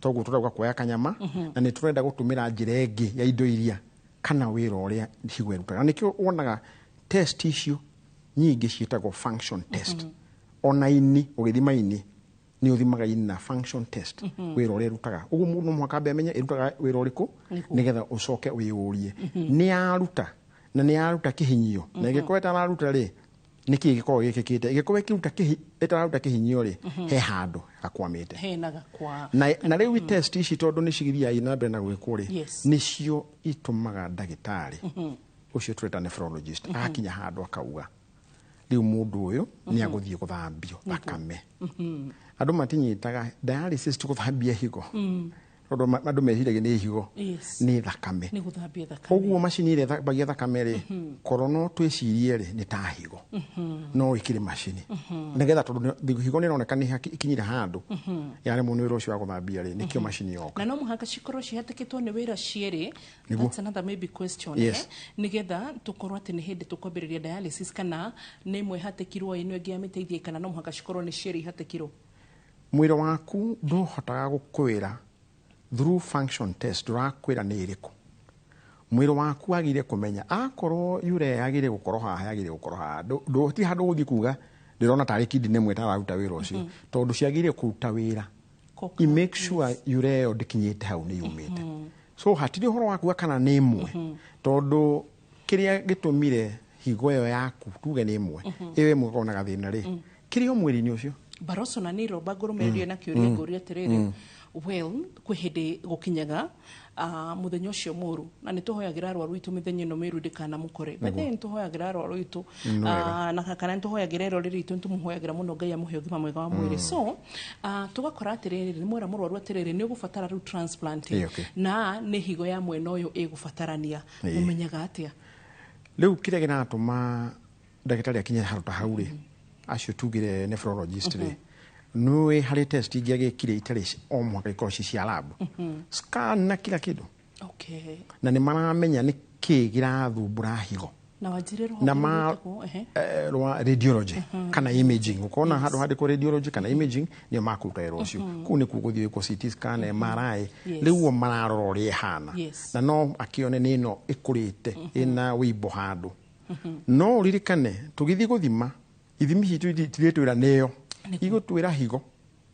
toguo tũrauga kuoya kanyama na nĩ tũrenda gũtũmĩra njĩra ĩngĩ ya indo iria kana wĩra ũrĩa higo ĩrutaga. Nĩkĩo wonaga test icio nyingĩ ciĩtagwo function test. Ona ini ũgĩthima ini nĩ ũthimaga ini na function test wĩra ũrĩa ĩrutaga. Ũguo mũndũ no mũhaka ambe amenye ĩrutaga wĩra ũrĩkũ nĩgetha ũcoke wĩyũrie nĩ yaruta na nĩ yaruta kĩhinyio na ĩngĩkorwo ĩtararuta rĩ nĩkĩ gĩkoragwo gĩkĩkĩte ĩngĩkorwo ĩkĩruta ĩtararuta kĩhinyio rĩ he handũ gakwamĩte. Hena gakwa. Na rĩu test ici tondũ nĩ cigĩthiaga na mbere na gwĩkwo rĩ nĩcio itũmaga ndagĩtarĩ ũcio tũreta nephrologist agakinya handũ akauga rĩu mũndũ ũyũ nĩ agũthiĩ gũthambio thakame. Andũ matinyitaga dialysis ti gũthambia higo. Tondũ andũ meciragia nĩ higo. Nĩ thakame. Nĩ gũthambia thakame. Ũguo macini ĩrĩa ĩthambagia thakame rĩ, korwo no twĩcirie rĩ, nĩ ta higo. No ĩkĩrĩ macini. Nĩgetha tondũ higo nĩ ĩroneka nĩ ikinyire handũ, yaremwo nĩ wĩra ũcio wa gũthambia rĩ, nĩkĩo macini yoka. Na no mũhaka cikorwo cihatĩkĩtwo nĩ wĩra cierĩ. Nĩguo. That's another maybe question. Nĩgetha tũkorwo atĩ nĩ hĩndĩ tũkwambĩrĩria dialysis, kana nĩ ĩmwe ĩhatĩkirwo ĩno ĩngĩ yamĩteithie, kana no mũhaka cikorwo nĩ cierĩ ihatĩkirwo? Mwĩrĩ waku ndũhotaga gũkwĩra through function test, ndũrakwĩra nĩ ĩrĩkũ. Mwĩrĩ waku wagĩrĩire kũmenya akorwo urea yagĩrĩire gũkorwo haha, yagĩrĩire gũkorwo haha. Ti handũ ũgũthiĩ kuga ndĩrona tarĩ kidney ĩmwe ĩtararuta wĩra ũcio, tondũ ciagĩrĩire kũruta wĩra. Koka, I make sure urea ĩyo ndĩkinyĩte hau, nĩ yumĩte. So hatirĩ ũhoro wa kuga kana nĩ ĩmwe, tondũ kĩrĩa gĩtũmire higo ĩyo yaku tuge nĩ ĩmwe, ĩyo ĩmwe ĩkorwo na gathĩna rĩ, kĩrĩ o mwĩrĩ-inĩ ũcio. Baroso na nä romba ngũrũmĩrĩrie na kĩũria, ngũria atĩrĩrĩ, well, kwĩ hĩndĩ gũkinyaga mũthenya ũcio mũru, na nĩ tũhoyagĩra arwaru aitũ mĩthenya ĩno mĩũru ndĩkanamũkore. By the way, nĩ tũhoyagĩra arwaru aitũ, na kana nĩ tũhoyagĩra eroreri aitũ, nĩ tũmũhoyagĩra mũno Ngai amũhe ũgima mwega wa mwĩrĩ. So tũgakora atĩrĩrĩ, nĩ mwera mũrwaru atĩrĩrĩ, nĩ ũgũbatara rĩu transplant, na nĩ higo ya mwena ũyũ ĩgũbatarania. Mũmenyaga atĩa? Rĩu kĩrĩa kĩratũma ndagĩtarĩ akinye handũ ta hau rĩ, acio tugire nephrologist rĩ, nĩũĩ harĩ test ingĩ agĩkire itarĩ o mũhaka ikorwo ci cia lab, scan na kila kĩndũ, na nĩ maramenya nĩ kĩĩ kĩrathumbũra higo. Na wanjĩre rũhonge Na ma rwĩtagwo, ehe. Rwa radiology kana imaging. Ukona handũ handĩkwo radiology kana imaging, nĩo makũruta wĩra ũcio. Kũu nĩkuo gũthiĩ gwĩkwo CT scan, MRI. Rĩu o mararora ũrĩa ĩhana, na no akĩone nĩ ĩno ĩkũrĩte, ĩna wĩimbo handũ. No ũririkane tũgĩthiĩ gũthima, ithimi citũ itirĩtwĩra nĩyo, igũtwĩra higo,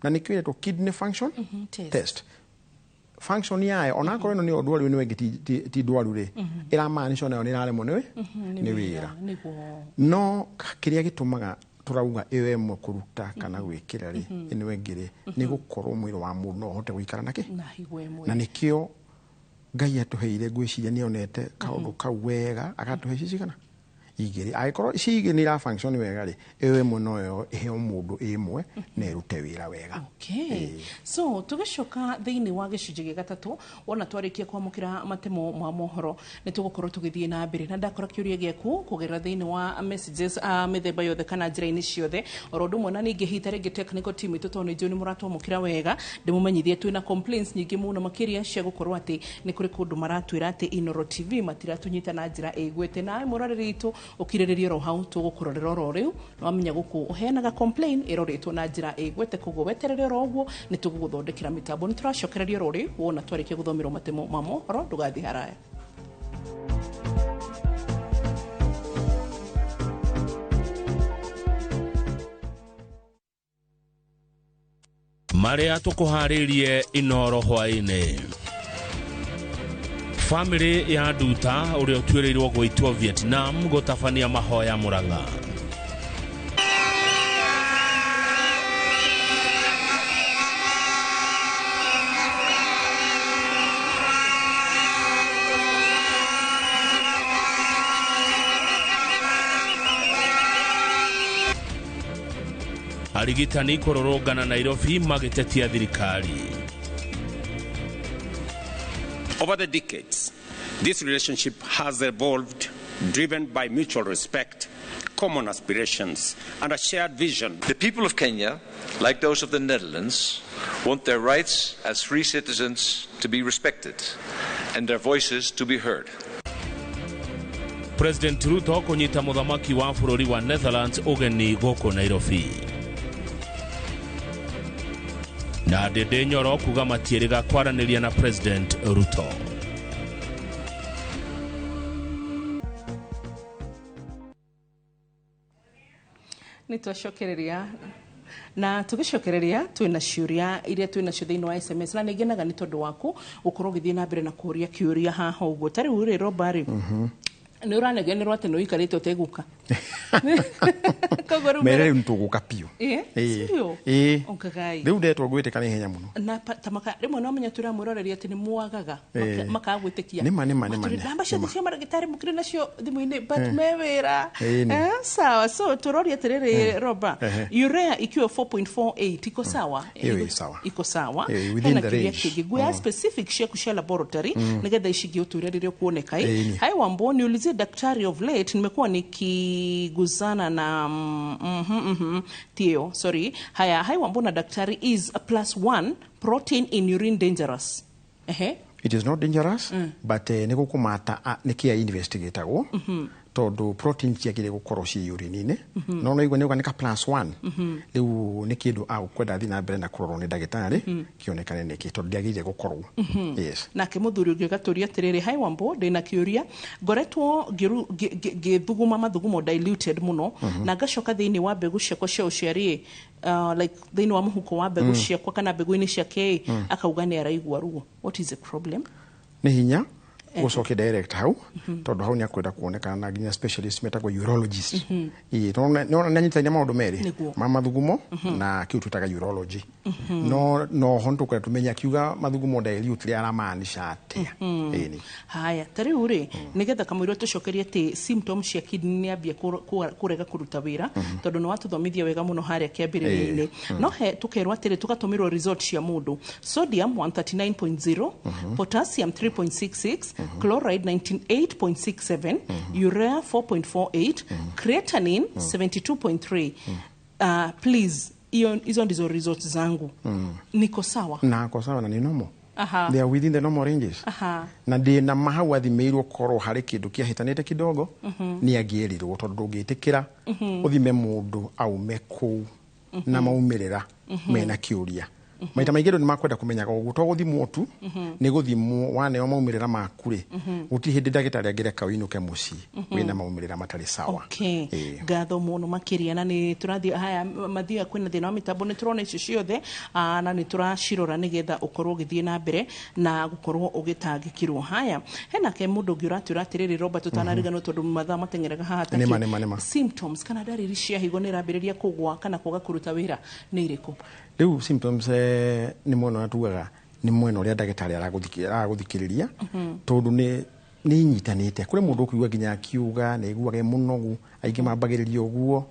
na nĩkĩo ĩretwo kidney function test. Test function yayo, onakorwo ĩno nĩyo ndwaru, ĩno ĩngĩ ti ndwaru rĩ, ĩramaanisha onayo nĩ ĩraremwo nĩ wĩra. No kĩrĩa gĩtũmaga tũrauga ĩyo ĩmwe kũruta kana gwĩkĩra rĩ, ĩno ĩngĩ rĩ, nĩ gũkorwo mwĩrĩ wa mũndũ no ũhote gũikara nakĩ Na higo ĩmwe. Na nĩkĩo Ngai atũheire, ngwĩciria nĩ onete kaũndũ kau wega, agatũhe ici cigana igĩrĩ. Angĩkorwo ici igĩrĩ nĩ ira function wega rĩ, ĩyo ĩmwe noyo ĩheo mũndũ ĩmwe na ĩrute wĩra wega. Okay. So tũgĩcoka thĩinĩ wa gĩcunjĩ gĩa gatatũ, wona twarĩkia kwamũkĩra matemo ma mohoro, nĩ tũgũkorwo tũgĩthiĩ na mbere na ndakora kĩũria gĩaku kũgerera thĩinĩ wa messages mĩthemba yothe kana njĩra-inĩ ciothe oro ũndũ ũmwe. Na ningĩ hita rĩngĩ technical team itũ, tondũ nĩ njũĩ nĩ mũratwamũkĩra wega, ndĩmũmenyithie twĩna complaints nyingĩ mũno makĩria cia gũkorwo atĩ nĩ kũrĩ kũndũ maratwĩra atĩ Inoro TV matiratũnyita na njĩra ĩgwĩte. Nawe mũroreri witũ, ũkirĩrĩrie oro hau, tũgũkũrorera oro rĩu. Na wamenya gũkũ ũheanaga complain ĩrorĩtwo na njĩra ĩgwĩte, koguo weterere oro ũguo, nĩ tũgũgũthondekera mĩtambo. Nĩ tũracokereria oro rĩu wona twarĩkia gũthomerwo matemo ma mohoro. Ndũgathiĩ haraya. Marĩa tũkũharĩirie Inoro hwaĩ-inĩ: bamĩrĩ ya Nduta ũrĩa ũtuĩrĩirwo gũitwo Vietnam gũtabania mahoya Mũrang'a. Arigitani kũrũrũngana Nairobi magĩtetia thirikari. Over the decades, this relationship has evolved, driven by mutual respect, common aspirations, and a shared vision. The people of Kenya, like those of the Netherlands, want their rights as free citizens to be respected and their voices to be heard. President Ruto kũnyita mũthamaki wa bũrũri wa Netherlands ũgeni gũkũ Nairobi, na Ndĩndĩ Nyoro kuga matiĩrĩga kwaranĩria na President Ruto. Nĩ twacokereria, na tũgĩcokereria twĩna ciũria iria twĩna cio thĩinĩ wa SMS, na nĩ ngenaga nĩ tondũ waku gũkorwo ũgĩthiĩ na mbere na kũũria kĩũria haha ũguo. Ta rĩu rĩ, Roba rĩ, Nä å ranegenerwo atä nä å ikarä te å tegå ka. Mere rĩu nĩtũgũka biũ. Ĩĩ, Ĩĩ. seriũ? Ĩĩ. Ongagai. Rĩu ndetwo ngwĩtĩka nĩ ihenya mũno. Na ta maka rĩmwe no menya tũramwĩroreria atĩ nĩ mwagaga makaga gwĩtĩkia. Nĩma, nĩma, nĩma, Matũrĩ nĩ- namba ciothe nĩma. cia maragĩtarĩ mũkĩrĩ nacio thimũ-inĩ, but me wĩra. Ĩĩ, nĩ. Sawa, so tũroria atĩrĩrĩ, Roba, urea ikiwa 4.48 iko sawa? Ĩyo ĩ sawa. Iko sawa. Ĩyo, within Hena the kĩũria range. kĩngĩ nguoya specific ciaku cia laboratory nĩgetha ici ingĩ ũtwĩre rĩrĩa ũkuoneka. Ĩĩ, nĩ. Hai Wambo, niulizie daktari, of late nimekuwa nikiguzana na tio, sorry. Haya, hai Wambo na daktari, is a +1 protein in urine dangerous? Ehe. It is not dangerous, but nĩ gũkũmata nĩ kĩa investigatagwo, tondũ protein ciagĩrĩire gũkorwo ciĩ urine-inĩ, no no igua nĩ uga nĩ ka +1. Rĩu nĩ kĩndũ agũkwenda thiĩ na mbere na kũrorwo nĩ ndagĩtarĩ kĩonekane nĩkĩ, tondũ ndĩagĩrĩire gũkorwo, yes. Nake mũthuri ũngĩ ũgatũria atĩrĩrĩ, hi Wambo, ndĩna kĩũria, ngoretwo ngĩthuguma mathugumo diluted mũno na ngacoka thĩinĩ wa mbegũ ciakwa cia ũciari, like thĩinĩ wa mũhuko wa mbegũ ciakwa kana mbegũ-inĩ ciake, akauga nĩ araigua ruo. What is the problem? Nĩ hinya gũcokia direct hau, tondũ hau nĩ akwenda kuonekana na nginya specialist metagwo urologist. Ĩĩ, nĩwona nĩ anyitithania maũndũ merĩ ma mathugumo na kĩu twĩtaga urology. No ho nĩtũkwenda tũmenye akiuga mathugumo dilute aramaanisha atĩa. Ĩĩ. Haya, ta rĩu rĩ, nĩgetha kamũira tũcokerie atĩ symptom cia kidney nĩ ambia kũrega kũruta wĩra, tondũ nĩ watũthomithia wega mũno harĩa kĩambĩrĩria-inĩ, no he tũkerwo atĩrĩ, tũgatũmĩrwo result cia mũndũ: sodium 139.0, potassium 3.66, chloride 98.67, urea 4.48, creatinine 72.3. Please, hizo ndizo results zangu. Niko sawa? Na ako sawa na nĩ normal. They are within the normal ranges. Na ndĩ na ma hau athimĩirwo korwo harĩ kĩndũ kĩahĩtanĩte kidogo nĩ angĩerirwo, tondũ ndũngĩtĩkĩra ũthime mũndũ aume kũu na maumĩrĩra mena kĩũria. Maita maingĩ andũ nĩ makwenda kũmenyaga ũguo, to gũthimwo tu, nĩ gũthimwo waneo maumĩrĩra maku rĩ, gũtirĩ hĩndĩ ndagĩtarĩ angĩreka ũinũke mũciĩ wĩna maumĩrĩra matarĩ sawa. Okay. Ngatho mũno makĩria, na nĩ tũrathiĩ haya mathiaga kwĩna thĩna wa mĩtambo, nĩ tũrona icio ciothe, na nĩ tũracirora nĩgetha ũkorwo ũgĩthiĩ na mbere na gũkorwo ũgĩtangĩkĩrwo. Haya, hena ke mũndũ ũngĩ ũratwĩra atĩrĩrĩ, Robert, tũtanariganĩrwo tondũ mathaa mateng'eraga haha ta Nĩma, kĩ. nĩma, nĩma. Symptoms kana ndariri cia higo nĩ ĩrambĩrĩria kũgwa kana kwaga kũruta wĩra nĩ irĩkũ? Rĩu symptoms nĩ mwena ũrĩa tugaga nĩ mwena ũrĩa ndagĩtarĩ aragũthikĩrĩria, tondũ nĩ inyitanĩte. Kũrĩ mũndũ ũkũigua nginya akiuga nĩ aiguaga e mũnogu. Aingĩ mambagĩrĩria ũguo,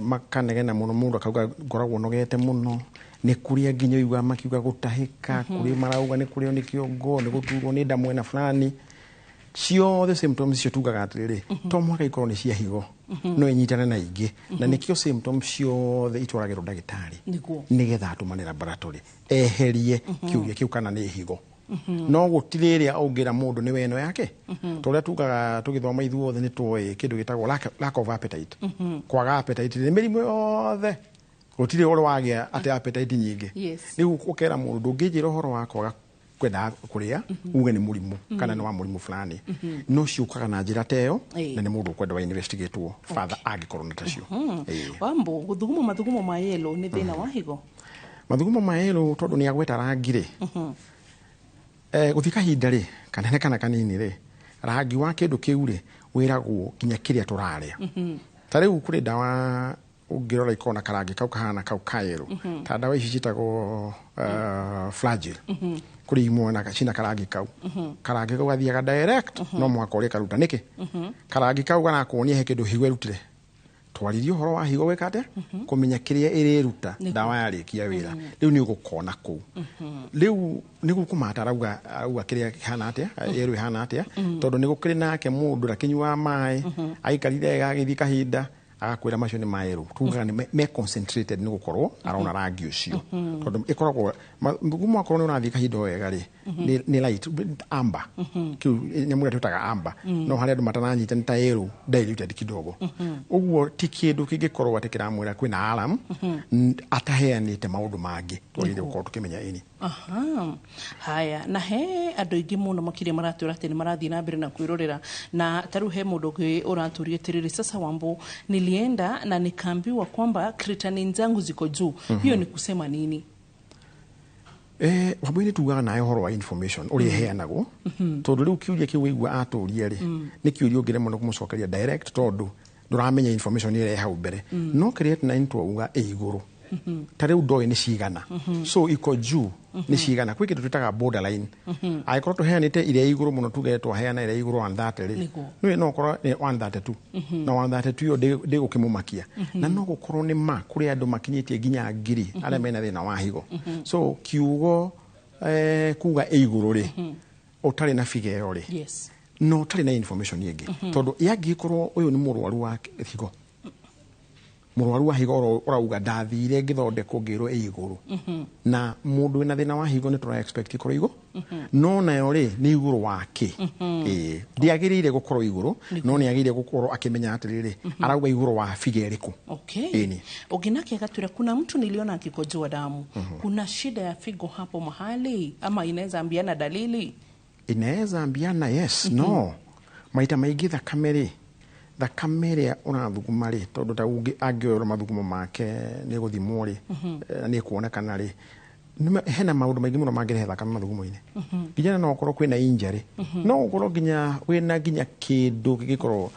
makanegena mũno, mũndũ akauga ngoragwo nogete mũno. Nĩ kũrĩa nginya ũiguaga makiuga gũtahĩka, kũrĩ marauga nĩ kũrĩo nĩ kĩongo, nĩ gũturwo nĩ nda mwena fulani. Ciothe symptoms icio tugaga atĩrĩrĩ, to mũhaka ikorwo nĩ cia higo, no inyitane na ingĩ, na nĩkĩo symptoms ciothe itwaragĩrwo ndagĩtarĩ nĩgetha atũmane laboratory eherie kĩũria kĩu kana nĩ higo. No gũtirĩ ĩrĩa ũngĩra mũndũ nĩ weno yake, ta ũrĩa tugaga tũgĩthoma ithuothe nĩ tũĩ kĩndũ gĩtagwo lack of appetite, kwaga appetite nĩ mĩrimũ yothe, gũtirĩ ũrĩ wagĩa atĩ appetite nyingĩ. Rĩu ũkera mũndũ ndũngĩnjĩra ũhoro wa kwaga kwenda kũrĩa uge nĩ mũrimũ kana nĩ wa mũrimũ fulani, no ciũkaga na njĩra ta ĩyo. Na nĩ mũndũ ũkwenda wa investigatwo further angĩkorwo nĩ tacio. Wambo, gũthuguma mathugumo ma yellow nĩ thĩna wa higo? Mathugumo ma yellow, tondũ nĩ agweta rangi rĩ, gũthiĩ kahinda rĩ, kanene kana kanini rĩ, rangi wa kĩndũ kĩu rĩ wĩragwo nginya kĩrĩa tũrarĩa. Ta rĩu kũrĩ ndawa ũngĩrora ikorwo na karangi kau kahana kau ka yellow, ta ndawa ici ciĩtagwo Flagyl. Kũrĩ imwe na cina karangi kau. Karangi kau gathiaga direct, no mũhaka ũrĩa karuta nĩkĩ karangi kau garakuonia he kĩndũ higo ĩrutire. Twaririe ũhoro wa higo gwĩka atĩa, kũmenya kĩrĩa ĩrĩruta ndawa yarĩkia wĩra. Rĩu nĩ ũgũkona kũu, rĩu nĩ gũkũmata arauga kĩrĩa kĩhana atĩa, ĩrũ ĩhana atĩa, tondũ nĩ gũkĩrĩ nake mũndũ ndakĩnyuaga maĩ, aikarire wega, agĩthiĩ kahinda agakwĩra macio nĩ maerũ. Tugaga nĩ me concentrated, nĩ gũkorwo arona rangi ũcio, tondũ ĩkoragwo mathugumo akorwo nĩ ũrathiĩ kahinda o wega rĩ, nĩ light amber, kĩu nyamũ ĩrĩa twĩtaga amber, no harĩa andũ mataranyita nĩ ta yellow diluted kidogo. Ũguo ti kĩndũ kĩngĩkorwo atĩ kĩramwĩra kwĩna alarm ataheanĩte maũndũ mangĩ twagĩrĩire gũkorwo tũkĩmenya ĩni. Aha. Haya, na he andũ aingĩ mũno makĩria maratwĩra atĩ nĩ marathiĩ na mbere na kwĩrorera, na ta rĩu he mũndũ ũngĩ ũratũria atĩrĩrĩ, sasa Wambo, nilienda na nikaambiwa kwamba creatinine zangu ziko juu. Hiyo ni kusema nini? Wambui nĩ tugaga nawe ũhoro wa information ũrĩa ĩheanagwo, tondũ rĩu kĩũria kĩu waigua atũria rĩ, nĩ kĩũria ũngĩremwo nĩ kũmũcokeria direct, tondũ ndũramenya information ĩrĩa ĩ hau mbere. No creatinine twauga ĩ igũrũ, ta rĩu ndoĩ nĩ cigana, so iko juu nĩ cigana. Kwĩ kĩndũ twĩtaga borderline. Angĩkorwo tũheanĩte iria igũrũ mũno, tuge twaheana ĩrĩa igũrũ 130 rĩ, nĩwe no ũkorwo nĩ 132, na 132 ĩyo ndĩgũkĩmũmakia, na no gũkorwo nĩ ma kũrĩ andũ makinyĩtie nginya 1000 arĩa mena thĩna wa higo. So kiugo kuga ĩ igũrũ rĩ, ũtarĩ na figure ĩyo rĩ, no ũtarĩ na information ĩngĩ, tondũ yangĩkorwo ũyũ nĩ mũrwaru wa higo, mũrwaru wa higo ũrauga ndathire ngĩthondekwo ngĩrwo ĩ igũrũ, na mũndũ wĩna thĩna wa higo nĩ tũra expect ĩkorwo igũrũ, no nayo rĩ nĩ igũrũ wa kĩ? Ĩĩ, ndĩagĩrĩire gũkorwo igũrũ, no nĩ agĩrĩire gũkorwo akĩmenya atĩrĩrĩ, arauga igũrũ wa figure ĩrĩkũ. Ĩni. Ũngĩ nake agatwĩra kuna mtu niliona akikojoa damu, kuna shida ya figo hapo mahali ama inaweza ambiana dalili? Inaweza ambiana, yes. No maita maingĩ thakame rĩ, thakame ĩrĩa ũrathuguma rĩ, tondũ ta angĩoywo mathugumo make nĩ gũthimwo rĩ, na nĩ kuonekana rĩ, hena maũndũ maingĩ mũno mangĩrehe thakame mathugumo-inĩ. Nginya no ũkorwo kwĩna injury, no ũkorwo nginya wĩna nginya kĩndũ kĩngĩkorwo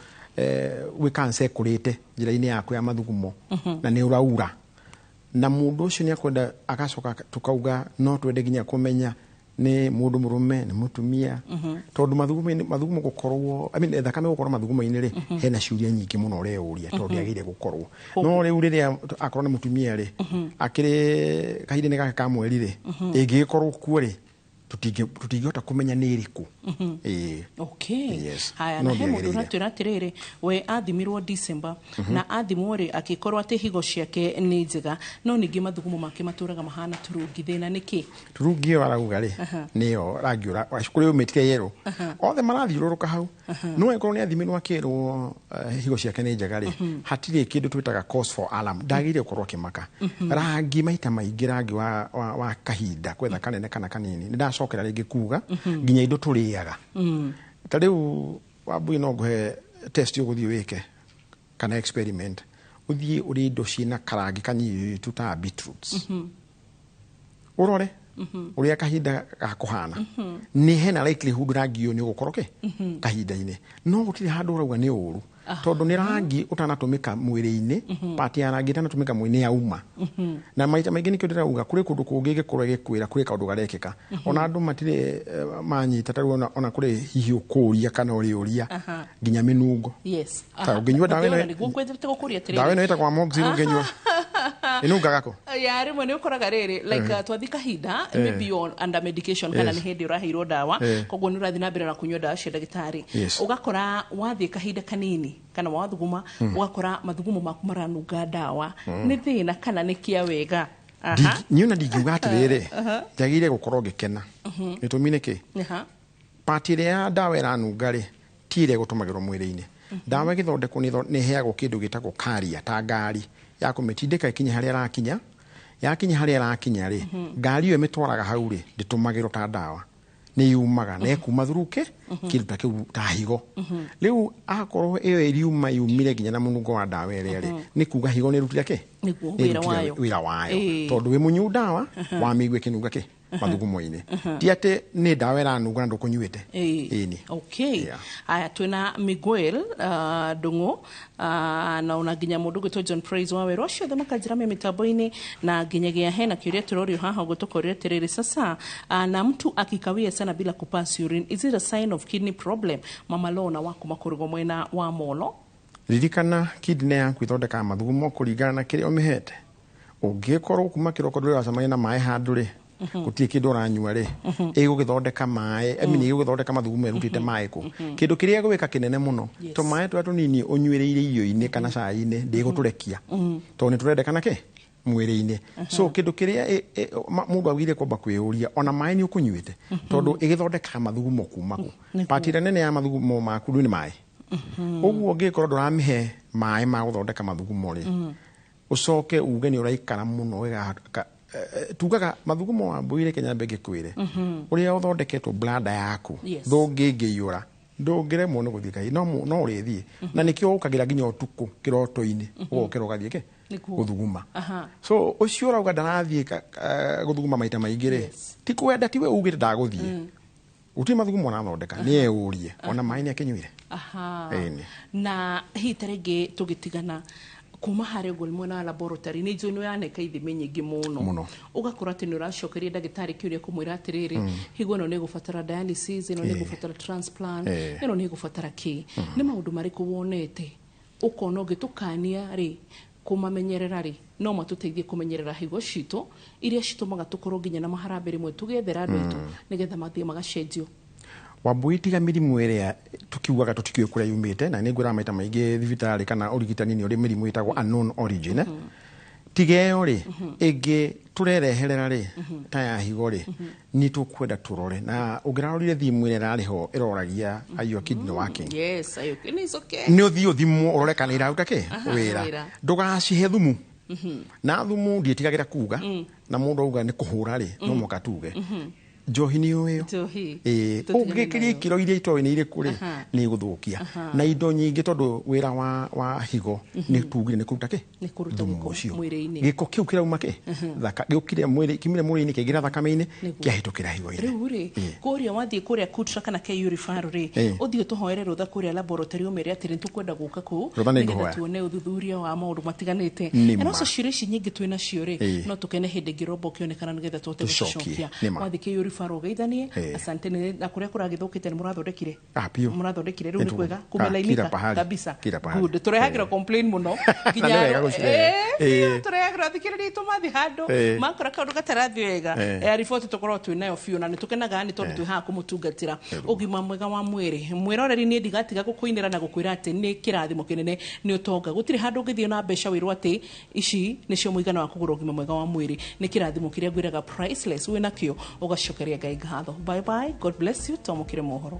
gwĩ cancer ĩkũrĩte njĩra-inĩ yaku ya mathugumo, na nĩ ũraura, na mũndũ ũcio nĩ akwenda agacoka tukauga no twende nginya kũmenya nĩ mũndũ mũrũme nĩ mũtumia, tondũ mathugumo gũkorwo, I mean, thakame gũkorwo mathugumo-inĩ rĩ, hena ciũria nyingĩ mũno ũreyũria, tondũ ndĩagĩrĩire gũkorwo. No rĩu rĩrĩa akorwo nĩ mũtumia rĩ, akĩrĩ kahinda-inĩ gake ka mweri rĩ, ĩngĩgĩkorwo kuo rĩ, tũtingĩhota kũmenya nĩ ĩrĩkũ. Ĩĩ. Okay. Yes. Haya, No na he mũndũ ndĩagĩrĩire. ũratwĩra atĩrĩrĩ, we athimirwo December, na athimwo rĩ, akĩkorwo atĩ higo ciake nĩ njega, no ningĩ mathugumo make matũraga mahana turungi. Thĩna nĩ kĩ? Turungi ĩyo arauga rĩ, nĩyo rangi kũrĩ ũmĩtire yerũ othe marathiũrũrũka hau. No angĩkorwo nĩ athimirwo akĩrwo higo ciake nĩ njega rĩ, hatirĩ kĩndũ twĩtaga cause for alarm, ndagĩrĩire gũkorwo akĩmaka. Rangi maita maingĩ, rangi wa kahinda kwetha kanene kana kanini, nĩ ndacokera rĩngĩ kuga nginya indo tũrĩaga. Ta rĩu Wambui, no ngũhe test ũgũthiĩ wĩke kana experiment, ũthiĩ ũrĩe indo ciĩna karangi kanyitu ta beetroots, ũrore ũrĩa kahinda gakũhana. Nĩ hena likelihood rangi ũyũ nĩ ũgũkorwo kĩ kahinda-inĩ, no gũtirĩ handũ ũrauga nĩ ũru, tondũ nĩ rangi ũtanatũmĩka mwĩrĩ-inĩ, part ya rangi ĩtanatũmĩka mwĩrĩ-inĩ yauma. Na maita maingĩ nĩkĩo ndĩrauga kũrĩ kũndũ kũngĩ ĩgĩkorwo ĩgĩkwĩra kũrĩ kaũndũ garekĩka, ona andũ matirĩ manyita. Ta rĩu ona kũrĩ hihi ũkũria kana ũrĩũria nginya mĩnungo. Ta ũngĩnyua ndawa ĩno, Nĩguo ngwendete gũkũria atĩrĩrĩ, ndawa ĩno ĩtagwo Amoxil, ũngĩnyua ĩnungaga kũ? Ya, rĩmwe nĩ ũkoraga rĩrĩ, like twathi kahinda, maybe you're under medication kana nĩ hĩndĩ ũraheirwo ndawa, koguo nĩ ũrathiĩ na mbere na kũnyua ndawa cia ndagĩtarĩ, ũgakora wathiĩ kahinda kanini kana wathuguma, ũgakora mathugumo maku maranunga ndawa. Nĩ thĩna kana nĩ kĩa wega? Aha. Niĩ ona ndingiuga atĩrĩrĩ, njagĩrĩire gũkorwo ngĩkena. Gĩtũmi nĩ kĩ? Part ĩrĩa ya ndawa ĩranunga rĩ, ti ĩrĩa ĩgũtũmagĩrwo mwĩrĩ-inĩ. Ndawa ĩgĩthondekwo nĩ ĩheagwo kĩndũ gĩtagwo carrier, ta ngari ya kũmĩtindĩka ĩkinye harĩa ĩrakinya. Yakinya harĩa ĩrakinya rĩ, ngari ĩyo ĩmĩtwaraga hau rĩ, ndĩtũmagĩrwo ta ndawa, nĩ yumaga na ĩkuma thuruke kĩndũ ta kĩu ta higo. Rĩu akorwo ĩyo ĩriuma yumire nginya na mũnungo wa ndawa ĩrĩa rĩ, nĩ kuga higo nĩ ĩrutire kĩ? Nĩguo, Nĩ wĩra ĩrutire wayo. Wĩra wayo, tondũ wĩ mũnyu ndawa wamĩigua ĩkĩnunga kĩ mathugumo-inĩ, ti atĩ nĩ ndawa ĩranunga na ndũkũnyuĩte. Ĩni. Aya, twĩna Miguel Ndung'u na ona nginya mũndũ ũgwĩtwo John Praise wa Werũ, acio othe makanjĩra me mĩtambo-inĩ, na nginyagia hena kĩũria tũrorio haha ũguo tũkorio atĩrĩrĩ, sasa na mtu akikawia sana bila kupass urine, is it a sign of kidney problem? Mama Lona wa kuma kũrũgwo mwena wa Molo. Ririkana kidney yaku ithondekaga mathugumo kũringana na kĩrĩa ũmĩhete. Ũngĩkorwo kuma kĩroko ndũrĩ ũracemania na maĩ handũ rĩ, gũtirĩ kĩndũ ũranyua rĩ, ĩgũgĩthondeka maĩ, I mean, ĩgũgĩthondeka mathugumo ĩrutĩte maĩ kũ? Kĩndũ kĩrĩa ĩgwĩka kĩnene mũno, tũmaĩ tũrĩa tũnini ũnyuĩrĩire irio-inĩ kana cai-inĩ, ndĩgũtũrekia, tondũ nĩ tũrendekana kĩ mwĩrĩ-inĩ. So kĩndũ kĩrĩa mũndũ agĩrĩire kwamba kwĩyũria, ona maĩ nĩ ũkũnyuĩte, tondũ ĩgĩthondekaga mathugumo kuma kũ? Part ĩrĩa nene ya mathugumo maku rĩu nĩ maĩ. Ũguo ũngĩkorwo ndũramĩhe maĩ ma gũthondeka mathugumo rĩ, ũcoke uge nĩ ũraikara mũno tugaga mathugumo wa mbũire Kenya, ngĩkwĩre ũrĩa ũthondeketwo bladder yaku, thũngĩ ĩngĩiyũra ndũngĩremwo nĩ gũthiĩ kahi, no ũrĩthiĩ, na nĩkĩo ũkagĩra nginya ũtukũ kĩroto-inĩ, ũgokĩra ũgathiĩ kĩ. Nĩguo. Gũthuguma. So ũcio ũrauga ndarathiĩ gũthuguma maita maingĩ rĩ, ti kwenda, tiwe ugĩte ndagũthiĩ, gũtirĩ mathugumo ũrathondeka, nĩ eyũrie ona maĩ nĩ akĩnyuire. Ĩni. Na hihi ta rĩngĩ tũgĩtigana kuma harĩa ũguo mwena wa laboratory, nĩ njũĩ nĩ yaneka ithimi nyingĩ mũno. Mũno. Ũgakora atĩ nĩ ũracokeria ndagĩtarĩ kĩũria kũmwĩra atĩrĩrĩ, higo ĩno nĩ ĩgũbatara dialysis, ĩno nĩ ĩgũbatara transplant, ĩno nĩ ĩgũbatara kĩ. Nĩ maũndũ marĩkũ wonete ũkona ũngĩtũkania rĩ kũmamenyerera rĩ no matũteithie kũmenyerera higo citũ iria citũmaga tũkorwo nginya na maharambĩ rĩmwe tũgĩethera andũ aitũ nĩgetha mathiĩ magacenjio? Wambui, tiga mĩrimũ ĩrĩa tũkiugaga tũtikĩũĩ kũrĩa yumĩte, na nĩ ngwĩraga maita maingĩ thibitarĩ kana ũrigitani nĩ ũrĩ mĩrimũ ĩtagwo unknown origin, tiga ĩyo rĩ, ĩngĩ tũrereherera rĩ ta ya higo rĩ, nĩ tũkwenda tũrore, na ũngĩrarorire thimũ ĩrĩa ĩrarĩ ho ĩroragia, "Are your kidney working?" Yes, ayo it's okay. Nĩ ũthiĩ ũthimwo ũrore kana iraruta kĩ wĩra. Wĩra. Ndũgacihe thumu na thumu, ndiĩtigagĩra kuga, na mũndũ auga nĩ kũhũra rĩ, no mũhaka tuge njohi nĩ ũĩyo. Njohi. Ĩĩ, Tũtigane ũngĩkĩria nayo. ikĩro iria itoĩ nĩ irĩkũ rĩ, nĩ igũthũkia na indo nyingĩ, tondũ wĩra wa higo nĩ tugire nĩ kũruta kĩ? Nĩ kũruta Thumu gĩko ũcio. mwĩrĩ-inĩ. Gĩko kĩu kĩrauma kĩ gĩũkire mwĩrĩ, kiumire mwĩrĩ-inĩ, kĩaingĩra thakame-inĩ, kĩahĩtũkĩra higo-inĩ. Rĩu rĩ, kũrĩa wathiĩ kũrĩa Kutra kana KU referral rĩ, ũthiĩ ũtũhoere rũtha kũrĩa laboratory, ũmere atĩrĩ nĩtũkwenda gũka kũu Rũtha nĩ nĩgetha ngũhoya. tuone ũthuthuria wa maũndũ matiganĩte. Nĩ And ma. also ciũria ici nyingĩ twĩ nacio rĩ, no tũkene hĩndĩ ĩngĩ rombo ũkĩonekana nĩgetha tũhote Tũcokie. gũcicokia. Nĩ ma. Wathiĩ KU referral ũgeithanie. Asante. Na kũrĩa kũragĩthũkĩte nĩ mũrathondekire? Ah, biũ. Mũrathondekire rĩu nĩ kwega Ah, kumelainika kila pahali. kabisa. Kila pahali. Good. Tũrehagĩra complain mũno. Na nĩ wega gũcirehe. Biũ, tũrehagĩra thikĩrĩria itũ mathiĩ handũ makora kaũndũ gatarathiĩ wega. Riboti tũkoragwo twĩ nayo biũ, na nĩ tũkenaga nĩ tondũ twĩ haha kũmũtungatĩra ũgima mwega wa mwĩrĩ. Mwĩroreri, niĩ ndigatiga gũkũinĩra na gũkwĩra atĩ nĩ kĩrathimo kĩnene, nĩ ũtonga. Gũtirĩ handũ ũngĩthiĩ na mbeca wĩrwo atĩ ici nĩcio mũigana wa kũgũra ũgima mwega wa mwĩrĩ. Nĩ kĩrathimo kĩrĩa ngwĩraga priceless, wĩ nakĩo ũgacokeria Ngai ngatho. Bye bye, God bless you. Twamũkĩre mohoro.